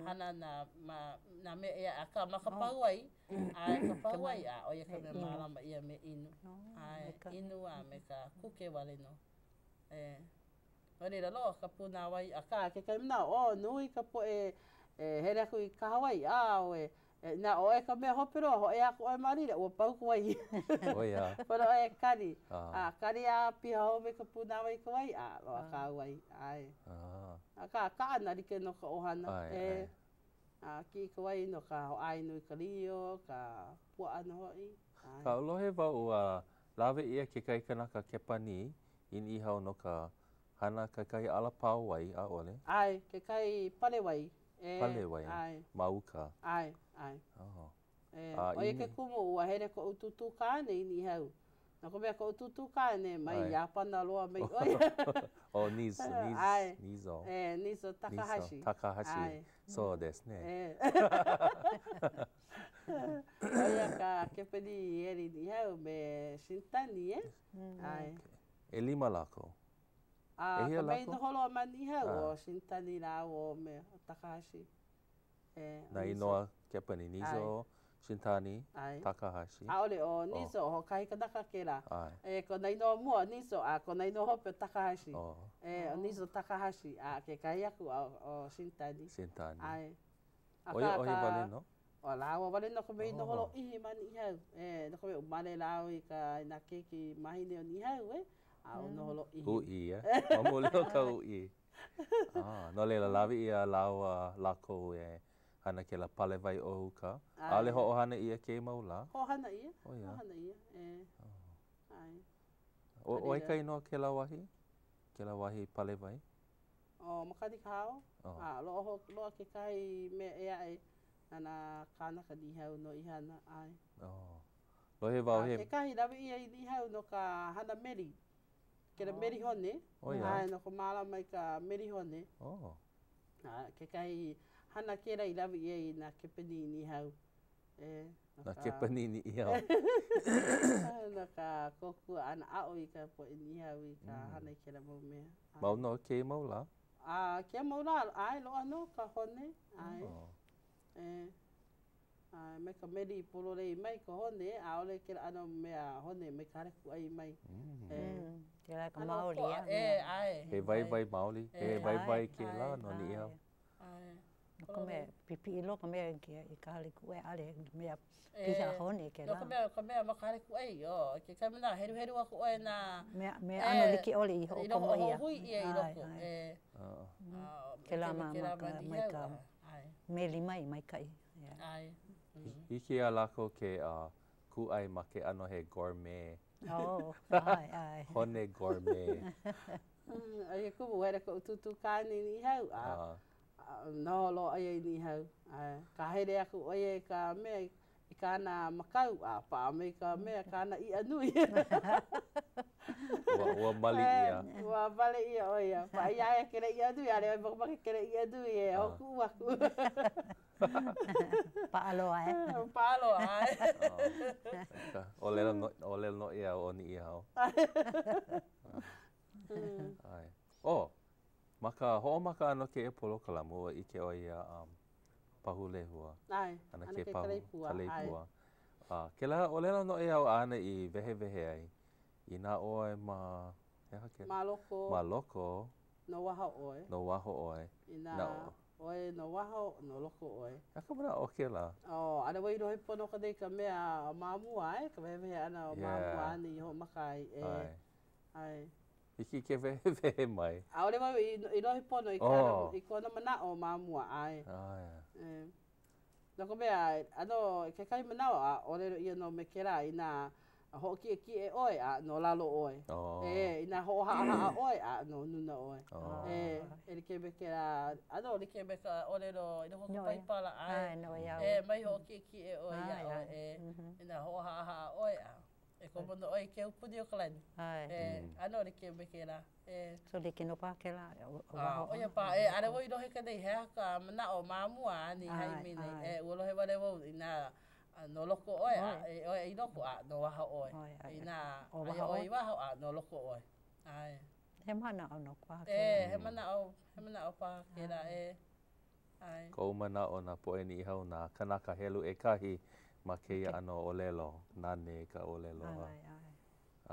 hana nā, ma, nā mea ʻē aʻe, akā ma ka pahu wai, ʻae, ka pahu wai, a ʻo ia ka mea mālama ʻia me inu. ʻAe, inu a me ka kuke wale nō. E. No laila, loaʻa ka pūnāwai, akā, kekahi manawa, oh, nui ka poʻe e hele aku i kahawai, ʻaoe, Inā ʻoe ka mea hope loa, hōʻea aku ʻoe ma laila, ua pau ka wai. ʻO ia. Pono ʻoe e kali. A kali a piha hou mai ka pūnāwai i ka wai, a loaʻa kāu wai. ʻAe. Akā, kaʻana like nō ka ʻohana. ʻAe, ʻae. A kiʻi ka wai no ka hoʻāinu i ka lio, ka puaʻa nō hoʻi. ʻAe. Kaʻu lohe wau ua lawe ʻia kekahi kanaka Kepanī i Niʻihau no ka hana kekahi ʻalapao wai, ʻaʻole? ʻAe, kekahi pale wai. E, Pale wai, ʻae. ma uka. ʻAe, ʻae. Oh. E, A ʻo ia i ke kumu ua hele koʻu tūtū kāne i Niʻihau. No ka mea, koʻu tūtū kāne mai Iāpana loa mai ʻo ia. ʻO Nizo, Nizo, ʻAe. Nizo. E, Nizo Takahashi. Nizo Takahashi. ʻAe. So desu ne. E. ʻO ia ka Kepanī i hele i Niʻihau me Shintani, e? ʻAe. ʻElima lākou. A ʻEhia ka mea i lākou? noho loa ma Niʻihau, ʻo Shintani lāua me ʻo Takahashi. E, Nā inoa Kepanī, Nizo, Shintani, Takahashi. ʻAʻole ʻo Nizo, hoʻokahi kanaka kēlā. E, kona inoa mua Nizo, a kona inoa hope ʻo Takahashi. E, ʻo Nizo Takahashi, a kekahi aku ʻo Shintani. Shintani. ʻAe. ʻO ia ʻohe wale nō? ʻO lāua wale nō ka mea i noho lōʻihi ma Niʻihau. E, no ka mea, ua male lāua i ka, i nā keiki mahine o Niʻihau, e, a ua noho lōʻihi. Uʻi, e? Ma muli o ka uʻi. Ah, no laila, lawe ʻia lāua lākou e hana kēlā pale wai o uka. ʻAʻole hoʻohana ʻia kēia mau lā? Hoʻohana ʻia. ʻO ia. Hoʻohana ʻia, e. ʻAe. ʻO ʻai ka inoa kēlā wahi? Kēlā wahi pale wai? ʻO Makani Kahao. Oh. A loaʻa ho, loaʻa kekahi mea ʻē aʻe na nā kānaka Niʻihau nō i hana, ʻae. Oh. Lohe wau he. A kekahi lawe ʻia i Niʻihau no ka hana meli. Kēlā meli hone. ʻO ia. ʻAe, no ka mālama i ka meli hone. Oh. A kekahi hana kēlā i lawe ʻia i nā Kepanī i Niʻihau. E, no Nā ka. Kepanī Niʻihau. No ka kōkua ʻana aʻo i ka poʻe Niʻihau i ka hana i kēlā mau mea. Mau nō kēia mau lā? A kēia mau lā, ʻae, loaʻa nō ka hone, ʻae. Oh. E. A me ka meli pololei mai ka hone, ʻaʻole kēlā ʻano mea hone mai ka hale kūʻai mai. E. Kēlā ka ʻAno maoli, ʻokoʻa, e. E, ʻae. He waiwai maoli, he waiwai kēlā no Niʻihau. ʻAe. No ka mea, pipiʻi loa ka mea i ka hale kūʻai, ʻaʻole he mea piha hone kēlā. No ka mea, ka mea ma ka hale kūʻai, oh, kekahi manawa, heluhelu aku ʻoe nā. Mea, mea ʻano like ʻole i hoʻokomo ʻia. Hoʻohui ʻia i loko, e. Kēlā ma, ma ka, mai ka meli mai, maikaʻi. ʻAe. Hiki iā lākou ke kūʻai ma ke ʻano he gourmet. Oh, ʻae, ʻae. Hone gourmet. ʻO ia kumu, hele koʻu tūtū kāne i Niʻihau, a noho loa ʻo ia i Niʻihau. ʻAe, ka hele aku ʻo ia i ka mea, i kāna makau, a paʻa mai ka mea, kāna iʻa nui. Ua, ua mali ʻia. Ua mali ʻia ʻo ia. Paʻa iā ia kēlā iʻa nui, ʻaʻole ʻoe makemake kēlā iʻa nui e hoʻokuʻu aku. Paʻa loa, e? Paʻa loa, ʻae. ʻŌlelo no, ʻōlelo noʻeau o Niʻihau. ʻAe. Oh, ma ka hoʻomaka ʻana o kēia polokalamu, ua ʻike ʻoe iā um, Pahu Lehua. ʻAe, ʻAnakē ʻAnakē Pahu, Kaleipua, ʻae. Kaleipua. A kēlā ʻōlelo noʻeau āna i wehewehe ai, inā ʻoe ma, he aha kēlā? Ma loko. Ma loko. No waho ʻoe. No waho ʻoe. Inā ʻoe no waho, no loko ʻoe. He aha ka manaʻo o kēlā? Oh, ʻaʻole wau i lohe pono ka nei ka mea ma mua, ʻae, ka wehewehe ʻana o ma mua āna i hoʻomaka ai, e. ʻAe. ʻAe. Hiki ke wehewehe mai. ʻAʻole wau i lohe pono i kāna, i kona manaʻo ma mua, ʻae. ʻAe. E. No ka mea, ʻano, i kekahi manawa, a ʻōlelo ʻia nō me kēlā, inā hoʻokiʻekiʻe ʻoe, a no lalo ʻoe. E, inā hoʻohaʻahaʻa ʻoe, a no nuna ʻoe. E, e like me kēlā, ʻano like me ka ʻōlelo i loko o ka Paipala, ʻae. E, mai hoʻokiʻekiʻe ʻoe iā ʻoe, e, inā hoʻohaʻahaʻa ʻoe, a e komo nō ʻoe i ke aupuni o ka lani. E, ʻano like me kēlā. E. So like nō paha kēlā o waho. ʻO ia paha, e, ʻaʻole wau i lohe ka nei, he aha ka manaʻo ma mua āna i haʻi mai nei. E, ua lohe wale wau inā no loko ʻoe, a e ʻoe i loko, a no waho ʻoe. Inā aia ʻoe i waho, a no loko ʻoe. ʻAe. He manaʻo nō paha kēlā. E, he manaʻo, he manaʻo paha kēlā, e. ʻAe. Kou manaʻo nā poʻe Niʻihau nā kanaka helu ʻekahi ma kēia ʻano ʻōlelo, nane ka ʻōlelo a. ʻAe, ʻae.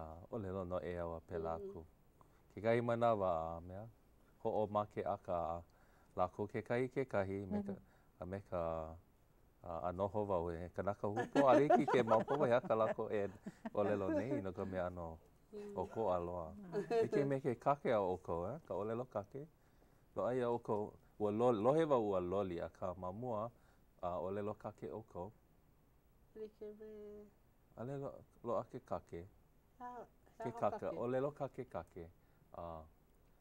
A ʻōlelo noʻeau a pēlā aku. Kekahi manawa a mea, hoʻomakeʻaka lākou kekahi i kekahi me ka, a me ka, a noho wau he kanaka hūpō, ʻaʻole hiki ke maopopo he aha kā lākou e ʻōlelo nei no ka mea ʻano ʻokoʻa loa. Like me ke kake a ʻoukou, eh? Ka ʻōlelo kake. Loaʻa iā ʻoukou, ua loli, lohe wau ua loli, akā ma mua, a ʻōlelo kake ʻoukou. Like me. ʻAʻole loaʻa ke kake. He aha Ke kaka, ʻōlelo kake kake. A,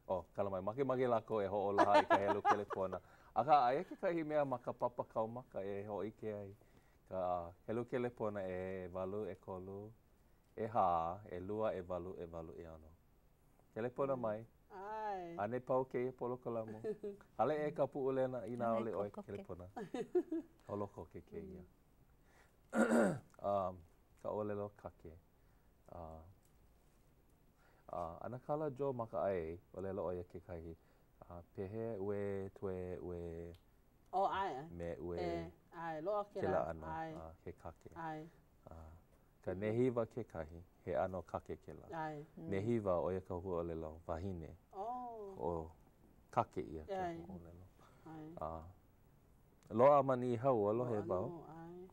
oh, kala mai, makemake lākou e hoʻolaha i ka helu kelepona. Akā, aia kekahi mea ma ka papa kaumaka e hōʻike ai. Ka helu kelepona ʻewalu, ʻekolu, ʻehā, ʻelua, ʻewalu, ʻewalu, ʻeono. Kelepona mai. ʻAe. ʻAne pau kēia polokalamu. Haleʻe ka Puʻulena inā ʻaʻole ʻoe kelepona. Holo koke kēia. Um, ka ʻōlelo kake. Uh, uh, ʻAnakala Joe Makaʻai, ʻōlelo ʻo ia kekahi, uh, pehea ʻuē, tuē, ʻuē, Oh, ʻae. Me ʻuē. E, ʻae, loaʻa kēlā. Kēlā ʻano, ʻae. uh, he kake. ʻAe. Uh, ka nehiwa kekahi, he ʻano kake kēlā. ʻAe. Nehiwa, ʻo ia ka huaʻōlelo wahine. Oh. Hoʻokake ʻia ka ʻAe. huaʻōlelo. ʻAe. Uh, loaʻa ma Niʻihau, ua lohe Loaʻa wau. nō, ʻae.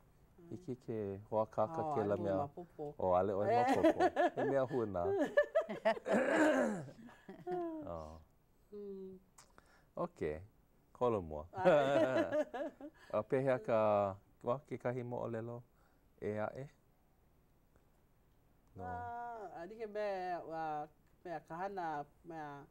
Hiki ke hoʻākāka Oh, kēlā ʻaʻole mea. maopopo. Oh, ʻaʻole ʻoe maopopo. He mea hūnā. Oh. Mm. Okay. Kolo mua. A pehea ka, well, kekahi moʻolelo ʻē aʻe? No. A like me ua mea ka hana mea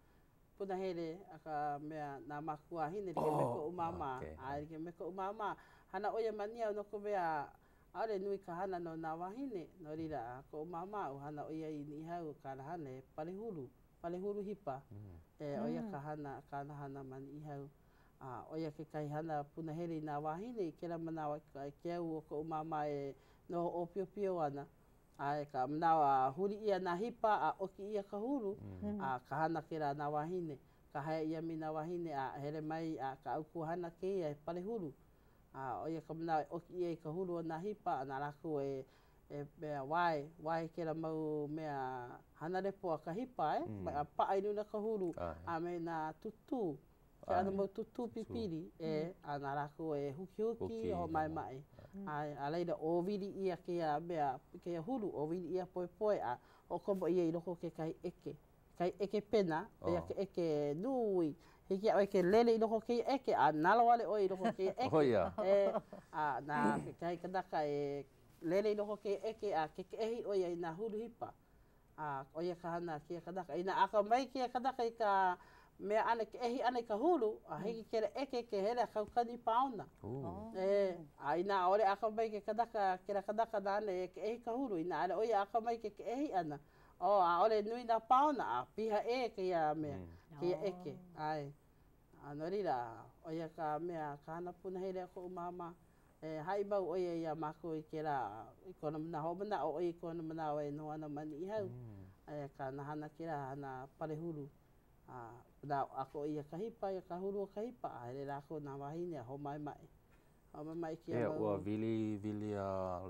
punahele a ka mea nā mākuahine like me Oh, koʻu māmā. okay. A like me koʻu māmā, hana ʻo ia ma Niʻihau no ka mea ʻaʻole nui ka hana no nā wāhine. No laila, a koʻu māmā, ua hana ʻo ia i Niʻihau, kāna hana he pale hulu, pale hulu hipa. E, ʻo ia ka hana, kāna hana ma Niʻihau. A ʻo ia kekahi hana punahele i nā wāhine i kēlā manawa i ke au o koʻu māmā e noho ʻōpiopio ana. A i ka manawa a huli ʻia nā hipa a ʻoki ʻia ka hulu, a ka hana kēlā a nā wāhine. Ka hea ʻia mai nā wāhine a hele mai a ka ʻau hana kēia he pale hulu. A ʻo ia ka manawa e ʻoki ʻia i ka hulu o nā hipa a na lākou e e mea wae, wae kēlā mau mea hana lepo a ka hipa e, a paʻa i luna ka hulu a me nā tūtū. Ke ʻano mau tūtū pipili e, a na lākou e hukihuki, hoʻomaʻemaʻe. ʻAe, a laila ʻōwili ʻia kēia mea, kēia hulu, ʻōwili ʻia poepoe a hoʻokomo ʻia i loko o kekahi ʻeke. Kahi ʻeke pena, ʻo ia ka ʻeke nui. Hiki iā ʻoe ke lele i loko o kēia ʻeke a nalowale ʻoe i loko o kēia ʻeke. ʻO ia. E, a na kekahi kanaka e lele i loko o kēia ʻeke a kekeʻehi ʻo ia i nā hulu hipa. A ʻo ia ka hana a kēia kanaka. Inā akamai kēia kanaka i ka mea ʻana, keʻehi ʻana i ka hulu, a hiki kēlā ʻeke ke hele a kaukani paona. E, a inā ʻaʻole akamai ke kanaka, kēlā kanaka nāna e keʻehi ka hulu, inā ʻaʻole ʻo ia akamai ke keʻehi ʻana, oh, ʻaʻole nui nā paona, a piha ʻē kēia mea, kēia ʻeke. ʻAe. A no laila, ʻo ia ka mea, ka hana punahele a koʻu māmā. E haʻi mau ʻo ia iā mākou i kēlā, i kona manawa, hoʻomanaʻo ʻo ia i kona manawa e noho ana ma Niʻihau. Aia kāna hana kēlā hana pale hulu. A na ʻako ʻia ka hipa, ia ka hulu o ka hipa, a hele lākou nā wāhine a hoʻomaʻemaʻe. Hoʻomaʻemaʻe i kēia Ia, mau. ua wiliwili a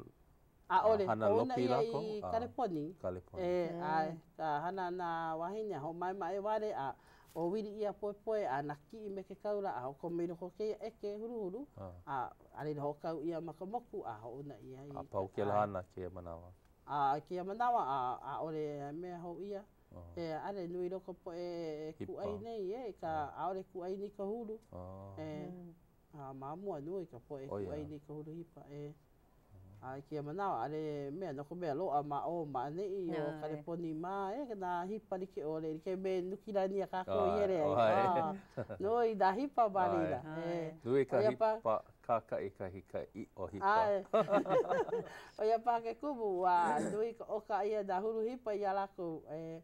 ʻAʻole, hana hoʻouna lopi ʻia lākou? i Kaleponi. Kaleponi. E, ʻae, ka hana a nā wāhine a hoʻomaʻemaʻe wale a ʻōwili ʻia poepoe a nākiʻi me ke kaula a hoʻokomo i loko o kēia ʻeke huluhulu a a laila hoʻokau ʻia ma ka moku a hoʻouna ʻia i A pau kēlā hana kēia manawa. A i kēia manawa, a ʻaʻole mea hou ʻia. E, ʻaʻole nui loa ka poʻe e kūʻai nei, e, i ka, ʻaʻole kūʻai nei i ka hulu. E, a ma mua nui ka poʻe e kūʻai nei i ka hulu hipa, e. A i kēia manawa, ʻaʻole mea, no ka mea, loaʻa ma ʻō ma ʻaneʻi o Kaleponi mā, e, nā hipa like ʻole, like me Nukilani a kākou i hele ai. A, nui nā hipa ma laila. E. Nui ka hipa, kākaʻikahi ka ʻiʻo hipa. ʻAe. ʻO ia paha ke kumu, ua nui ka ʻoka ʻia nā hulu hipa iā lākou. E.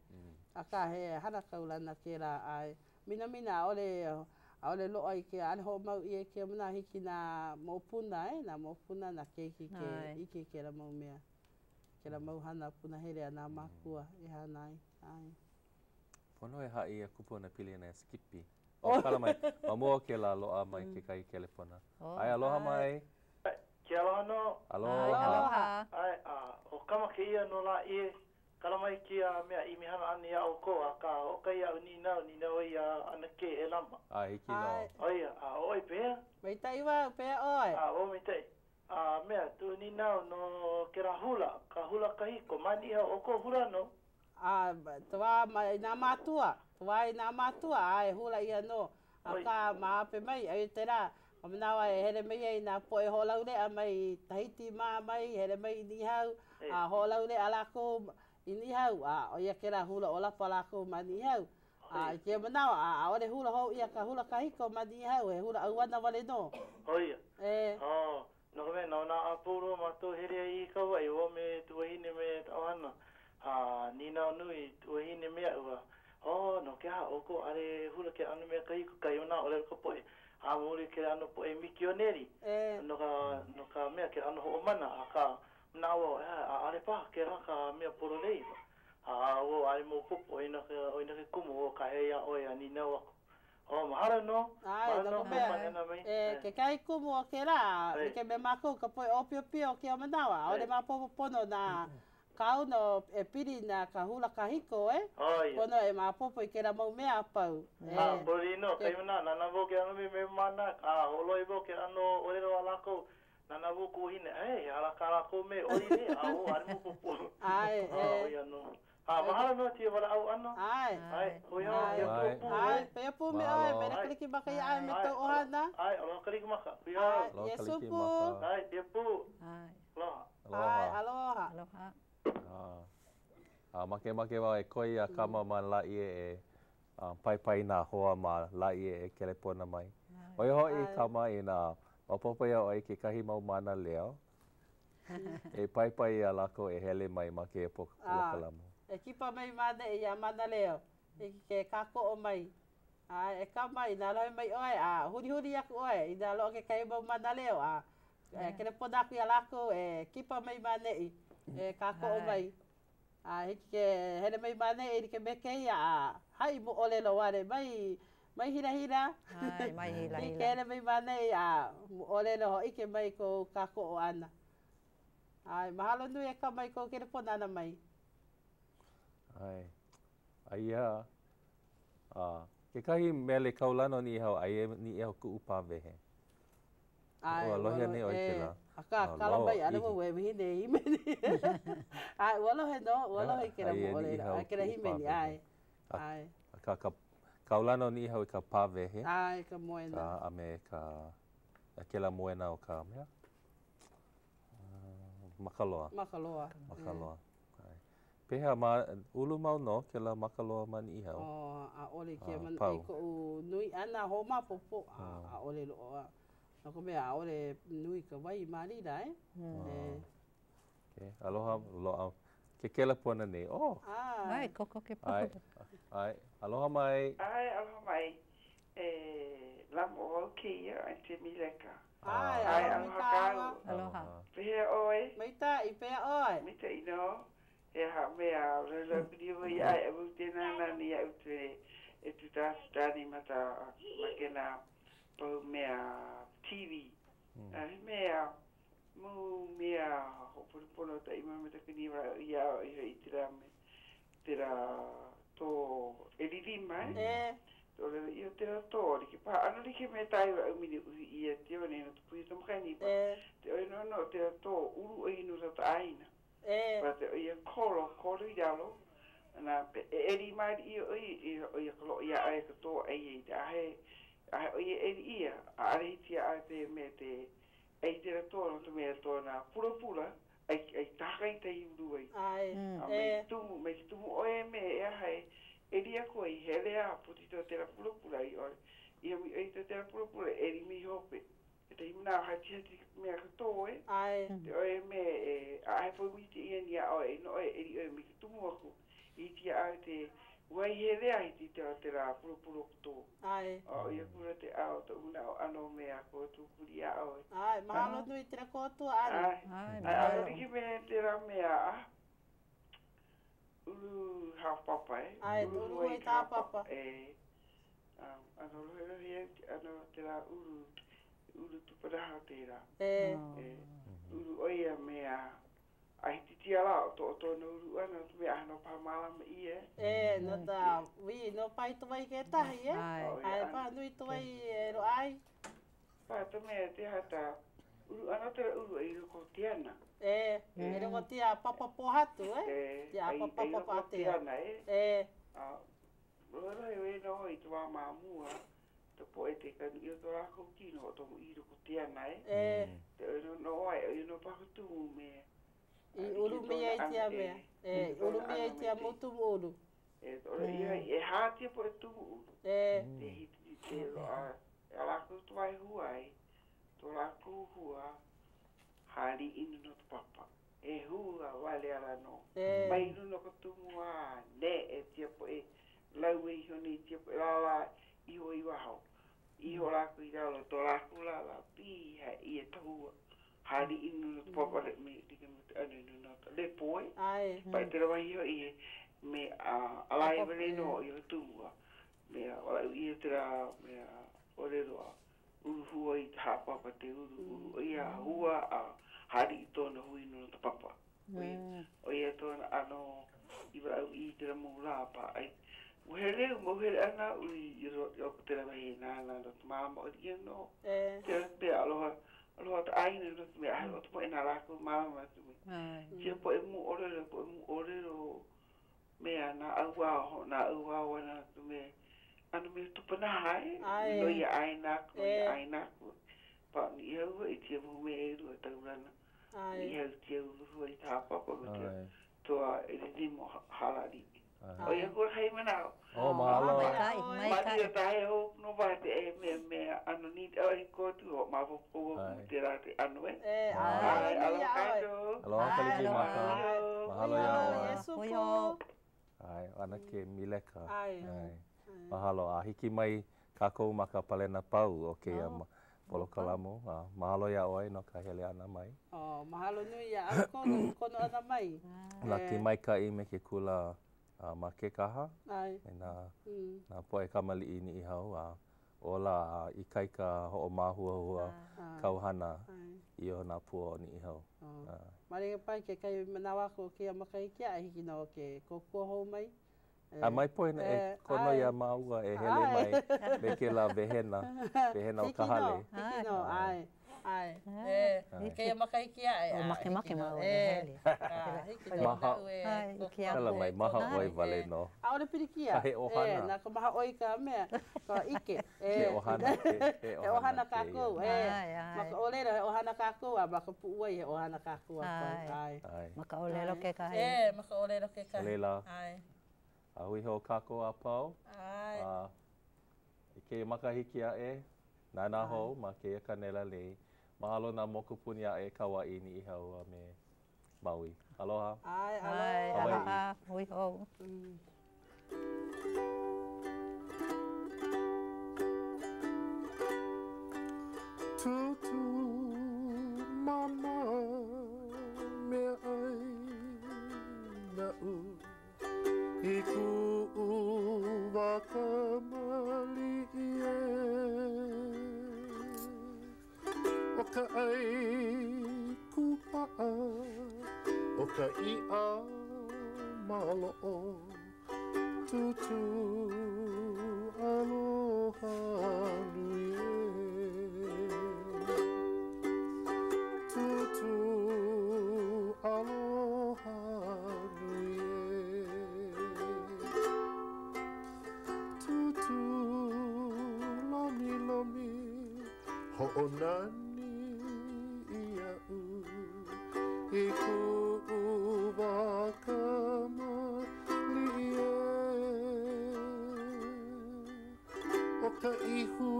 Akā, he hana kaulana kēlā, ʻae. Minamina, ʻaʻole, ʻaʻole loaʻa i ke, ʻaʻole hoʻomau ʻia i kēia manawa, hiki nā moʻopuna, e, nā moʻopuna, nā keiki ke ʻike i kēlā mau mea, kēlā mau hana punahele a nā mākua e hana ai. ʻAe. Pono e haʻi iā kupuna pili ana iā Skippy. Oh, kala mai. Ma mua o kēlā, loaʻa mai kekahi kelepona. ʻAe, aloha mai. Ke aloha nō. Aloha. Aloha. ʻAe, a ʻo Kama kēia no Lāʻie. Kala mai kēia mea ʻimi hana ʻana iā ʻoukou, akā, hoʻokahi aʻu nīnau, nīnau ai iā ʻAnakē Helama. ʻAe, hiki nō. ʻO ia, a ʻoe pehea? Maikaʻi wau, pehea ʻoe? A, wau maikaʻi. A mea, kuʻu nīnau no kēlā hula, ka hula kahiko, ma Niʻihau, ʻoukou hula nō? A, ka wā i nā mātua, ka wā i nā mātua, ʻae, hula ʻia nō. Akā, ma hope mai, ʻae tēlā, ka manawa e hele mai ai nā poʻe hoʻolauleʻa mai Tahiti mā mai, hele mai i Niʻihau, a hoʻolauleʻa lākou i Niʻihau, a ʻo ia kēlā hula ʻōlapa lākou ma Niʻihau. A i kēia manawa, a ʻaʻole hula hou ʻia ka hula kahiko ma Niʻihau, he hula ʻauana wale nō. ʻO ia. E. Oh. No ka mea, no nā a pau loa mākou hele ai i Kauaʻi, wau me Tuahine me ka ʻohana, a nīnau nui Tuahine me aʻu, a, oh, no ke aha ʻoukou ʻaʻole e hula ke ʻano mea kahiko, kai o nā ʻōlelo ka poʻe, a muli ke ʻano poʻe mikioneli, no ka, no ka mea ke ʻano hoʻomana, akā, manaʻo wau, ʻae, ʻaʻole paha kēlā ka mea pololei, a wau ʻaʻole maopopo, ʻo ia nō ke, ʻo ia nō ke kumu o kāhea iā ʻoe a nīnau aku. Oh, mahalo nō. ʻAe, Mahalo no nō ka ka mea, pane ʻana mai. e, kekahi kumu o kēlā, like me mākou ka poʻe ʻōpiopio o kēia manawa, ʻaʻole maopopo pono nā kāuna e pili na ka hula kahiko, e. Oh, ia. Pono e maopopo i kēlā mau mea a pau. E. A, pololei nō, kai manaʻo, nānā wau ke ʻano me me mana, a hoʻolohe wau ke ʻano ʻōlelo a lākou, nānā wau kuʻu wahine, e, he aha lā kā lākou mea e ʻoli nei, a oh, ʻaʻole maopopo. ʻAe, e. Oh, ia nō. A, mahalo nō kēia walaʻau ʻana. ʻAe. ʻAe, hui hou, ʻAe. ke Akua pū, ʻAe, e. pēia pū me ʻoe, mele Kalikimaka iā ʻoe me kou ʻohana. ʻAe, aloha Kalikimaka, hui hou. ʻAe, Iesū pū. ʻAe, pēia pū. ʻAe. Aloha. ʻAe, aloha. Aloha. A, makemake wau e koi iā Kama ma Lāʻie e paipai i nā hoa ma Lāʻie e kelepona mai. ʻO ia hoʻi, Kama, inā maopopo iā ʻoe kekahi mau mānaleo, E paipai iā lākou e hele mai ma kēia polokalamu. E kipa mai ma ʻaneʻi iā Mānaleo, hiki ke kākoʻo mai. A e Kama, inā lohe mai ʻoe, a hulihuli aku ʻoe, inā loaʻa kekahi mau mānaleo, a e kelepona aku iā lākou e kipa mai ma ʻaneʻi, e kākoʻo mai. A hiki ke hele mai ma ʻaneʻi like me kēia, a haʻi moʻolelo wale mai, mai hilahila. ʻAe, mai hilahila. Hiki ke hele mai ma ʻaneʻi a moʻolelo hōʻike mai kou kākoʻo ʻana. ʻAe, mahalo nui e Kama i kou kelepona ʻana mai. ʻAe. Aia a kekahi mele kaulana o Niʻihau, aia Niʻihau kuʻu pāwehe. ʻAe, Ua lohe anei ʻoe i kēlā? Akā, kala mai, ʻaʻole wau e wahine e hīmeni. ʻAe, ua lohe nō, ua lohe i kēlā moʻolelo, ʻae, kēlā hīmeni, ʻae. ʻAe. Akā, ka kaulana o Niʻihau i ka pāwehe. ʻAe, ka moena. Ka, a me ka, a kēlā moena o ka mea? Makaloa. Makaloa. Makaloa. ʻAe. Pehea, ma, ulu mau nō kēlā makaloa ma Niʻihau? Oh, ʻaʻole kēia manawa i koʻu nui ʻana hoʻomaopopo, ʻaʻole loaʻa. No ka mea, ʻaʻole nui ka wai ma laila, e. E. Okay. Aloha, loaʻa ke kelepona nei. Oh! ʻAe, kokoke pū. ʻAe, ʻae. Aloha mai. ʻAe, aloha mai. E, Lamo wau kēia, Aunty Leka. ʻAe, ʻAe, aloha aloha kāua. Aloha. Pehea ʻoe? Maikaʻi, pehea ʻoe? Maikaʻi nō. He aha mea, laulau pili hoi aʻe a wau te nānā nei iaʻu te e tūtātūtā nei ma ta ma kēnā pau mea TV. A he mea mau mea hoʻoponopono ta i ma ta kuni wala ia o i hoi te rā me te rā tō e lilima e. E. Te ʻōlelo ʻia te rā tō, like paha ʻano like me tāi wa ʻaumini uhi ʻia te one no te puhi tamakani pa. E. Te ʻoi no no te rā tō ulu ʻoi no ta ʻāina. E. Pa te ʻo ia kolo, kolo i lalo, na pe e ʻeli maoli ʻia ʻo ia, i ʻo ia ka loʻi iā ʻoe ka tō ʻai ai te a he, a he ʻo ia ʻeli ʻia, ʻaʻole hiki iā ʻoe te mea te ʻai te tō no ka mea tō nā pulapula, ʻai, ʻai tahakai tai ulu ai. ʻAe. A mai E. tumu, mai tumu ʻoe e mea e aha e ʻeli aku ai, hele a poti to tela pulapula i ʻole, i homi ʻoi to tela pulapula, ʻeli mai hope. E te manawa hatihati mea ka tō e. ʻAe. Te ʻoe me e ʻaʻahe pau miti ia ni a ʻoe i no ʻoe ʻeli ʻoe me ke tumu aku i hiki iā ʻoe te wai hele a hiki te te rā pulopulu o ka tō. ʻAe. A ʻo ia kula te ao toʻu manaʻo ʻano mea ko tūkuli iā ʻoe. ʻAe, mahalo nui te kōtua ʻana. ʻAe. ʻAe, ʻAe, ʻano mahalo. like me tērā mea a ulu hāpapa e. ʻAe, ulu hoi ka hāpapa. E. ʻAno lohelohe au te ʻano o tērā ulu, ulu tupanaha tērā. E. E, ulu ʻo ia mea, a he titia lā o to o tōna ulu ʻana, no ka mea ʻaha no paha mālama ʻia e. E, no ta wī, no pahi to wai kekahi e. ʻAe. ʻAe paha nui to wai e loaʻa ai. Paha to mea te aha ta ulu ʻana o tērā ulu i loko o te ana. E, i loko o tia papa pōhatu e. E, Tia ai, papa ai loko papa o te atea. ana e. E. A, Lohelohe ʻoe nō i te wā ma mua, te poʻe te kanu ʻia to lākou kino o tomo i loko te ana e. E. Te ʻoe no no ai, ʻoe no paha tumu me. I ulu mai ai tia mea. E, i ulu mai ai tia mau tumu ulu. E, to ʻole ia e hā tia poʻe tumu ulu. E. Te hiti te loa, a lākou to wai hua ai, to lākou hua. Hāliʻi nuna o ka papa. E hua wale ala nō. E. Mai luna o ka tumu a neʻe tia poʻe lawe iho nei tia poʻe lālā iho i waho. Iho lākou i lalo, to lākou lālā piha ʻia ka hua. Hāliʻi nuna o ka papa le me like me ke ʻano i luna o ka lepo e. ʻAe. Paʻi tela wahi hoʻi e me a ʻalae wale nō i ka tumu a mea walaʻu ʻia tela mea ʻōlelo a uluhua i ka hāpapa te ulu ulu ʻo ia hua a hāliʻi tona hui nuna ka papa. ʻO ia, ʻo ia tona ʻano i walaʻau i tela mau lā pāʻai. Ua hele au mau hele ʻana aʻu i loko tela wahi e nānā no ka mālama ʻole ʻia nō. Tela pea aloha, aloha ka ʻāina no ka mea ʻaʻahe o ka poʻe nā lākou mālama atu mai. Sia poʻe mū ʻōlelo, poʻe mū ʻōlelo mea naʻauao, hoʻonaʻauao ana ka mea ʻano mea kupanaha e, no ia ʻāina aku, no ia ʻāina aku. Pā Niʻihau hoʻi tia mau mea ʻelua taulana. Niʻihau tia uluhua i ka hāpapa me ke toa ʻelelimo halaliʻi. ʻO ia kona kai manaʻo. Oh, mahalo. Maikaʻi, maikaʻi. Malia tahe hou no waha te e mea mea ʻano ni te ʻaʻohe kō tu ho maopopo kou aku te rā te ʻano e. E, aloha nui iā ʻoe. Aloha Kalikimaka. Mahalo iā ʻoe. Iesu pū. ʻAe, ʻAnakē Mileka. ʻAe. Mahalo. A hiki mai kākou ma ka palena pau o kēia polokalamu. A mahalo iā ʻoe no ka hele ʻana mai. Oh, mahalo nui iā ʻoukou no ke kono ʻana mai. Laki maikaʻi me ke kula ma Kekaha. ʻAe. Me nā, nā poʻe kamaliʻi Niʻihau a ola a ikaika hoʻomāhuahua kāu hana i o nā pua o Niʻihau. Maliʻa paha kekahi manawa aku o kēia makahiki aʻe hiki nō ke kōkua hou mai. A mai poina e kono iā māua e hele mai me kēlā wehena, wehena o ka hale. Hiki nō, ʻae, ʻae. E, kēia makahiki aʻe. O makemake māua e hele. Hiki nō naʻu e kōkua. Kala mai, mahaʻoi wale nō. ʻAʻole pilikia. He ʻohana. E, na ka mahaʻoi ka mea, ka ʻike. He ʻohana, he ʻohana kākou. E, ma ka ʻōlelo, he ʻohana kākou, a ma ka puʻuwai, he ʻohana kākou a pau. ʻAe. Ma ka ʻōlelo kekahi. E, ma ka ʻōlelo kekahi. No laila, ʻAe. a hui hou kākou a pau. ʻAe. A i kēia makahiki aʻe, nānā hou ma kēia kanela nei. Mahalo nā mokupuni aʻe Kauaʻi, Niʻihau a me Maui. Aloha. ʻAe, aloha. ʻAe, aloha. Hui hou. Tūtū mama meaʻai naʻu i kuʻu wā kamaliʻi ē. ʻO ka ʻai kūpaʻa, ʻo ka iʻa maloʻo, Tūtū aloha nui ē. Tūtū aloha nui ē. Tūtū lomilomi hoʻonani iaʻu i kuʻu wā kamaliʻi ē. ʻO ka ihu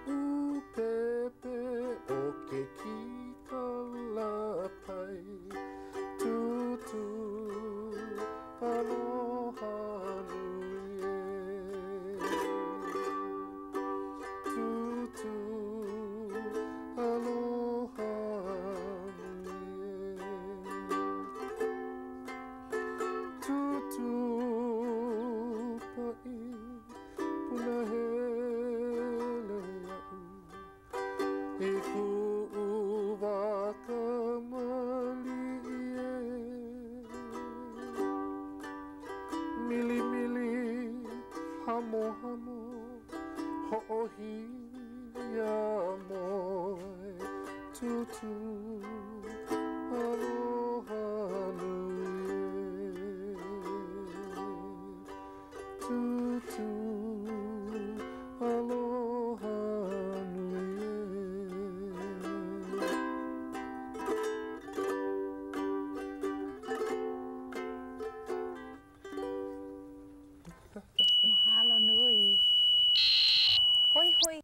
ʻūpepe o ke kīkala pai, Tūtū aloha nui ē. Tūtū aloha nui ē. Tūtū paʻi punahele iaʻu i kuʻu wā kamaliʻi ē. Milimili hamohamo hoʻohiamoe Tūtū aloha nui ē. Tūtū aloha nui ē. Mahalo nui. Hoihoi.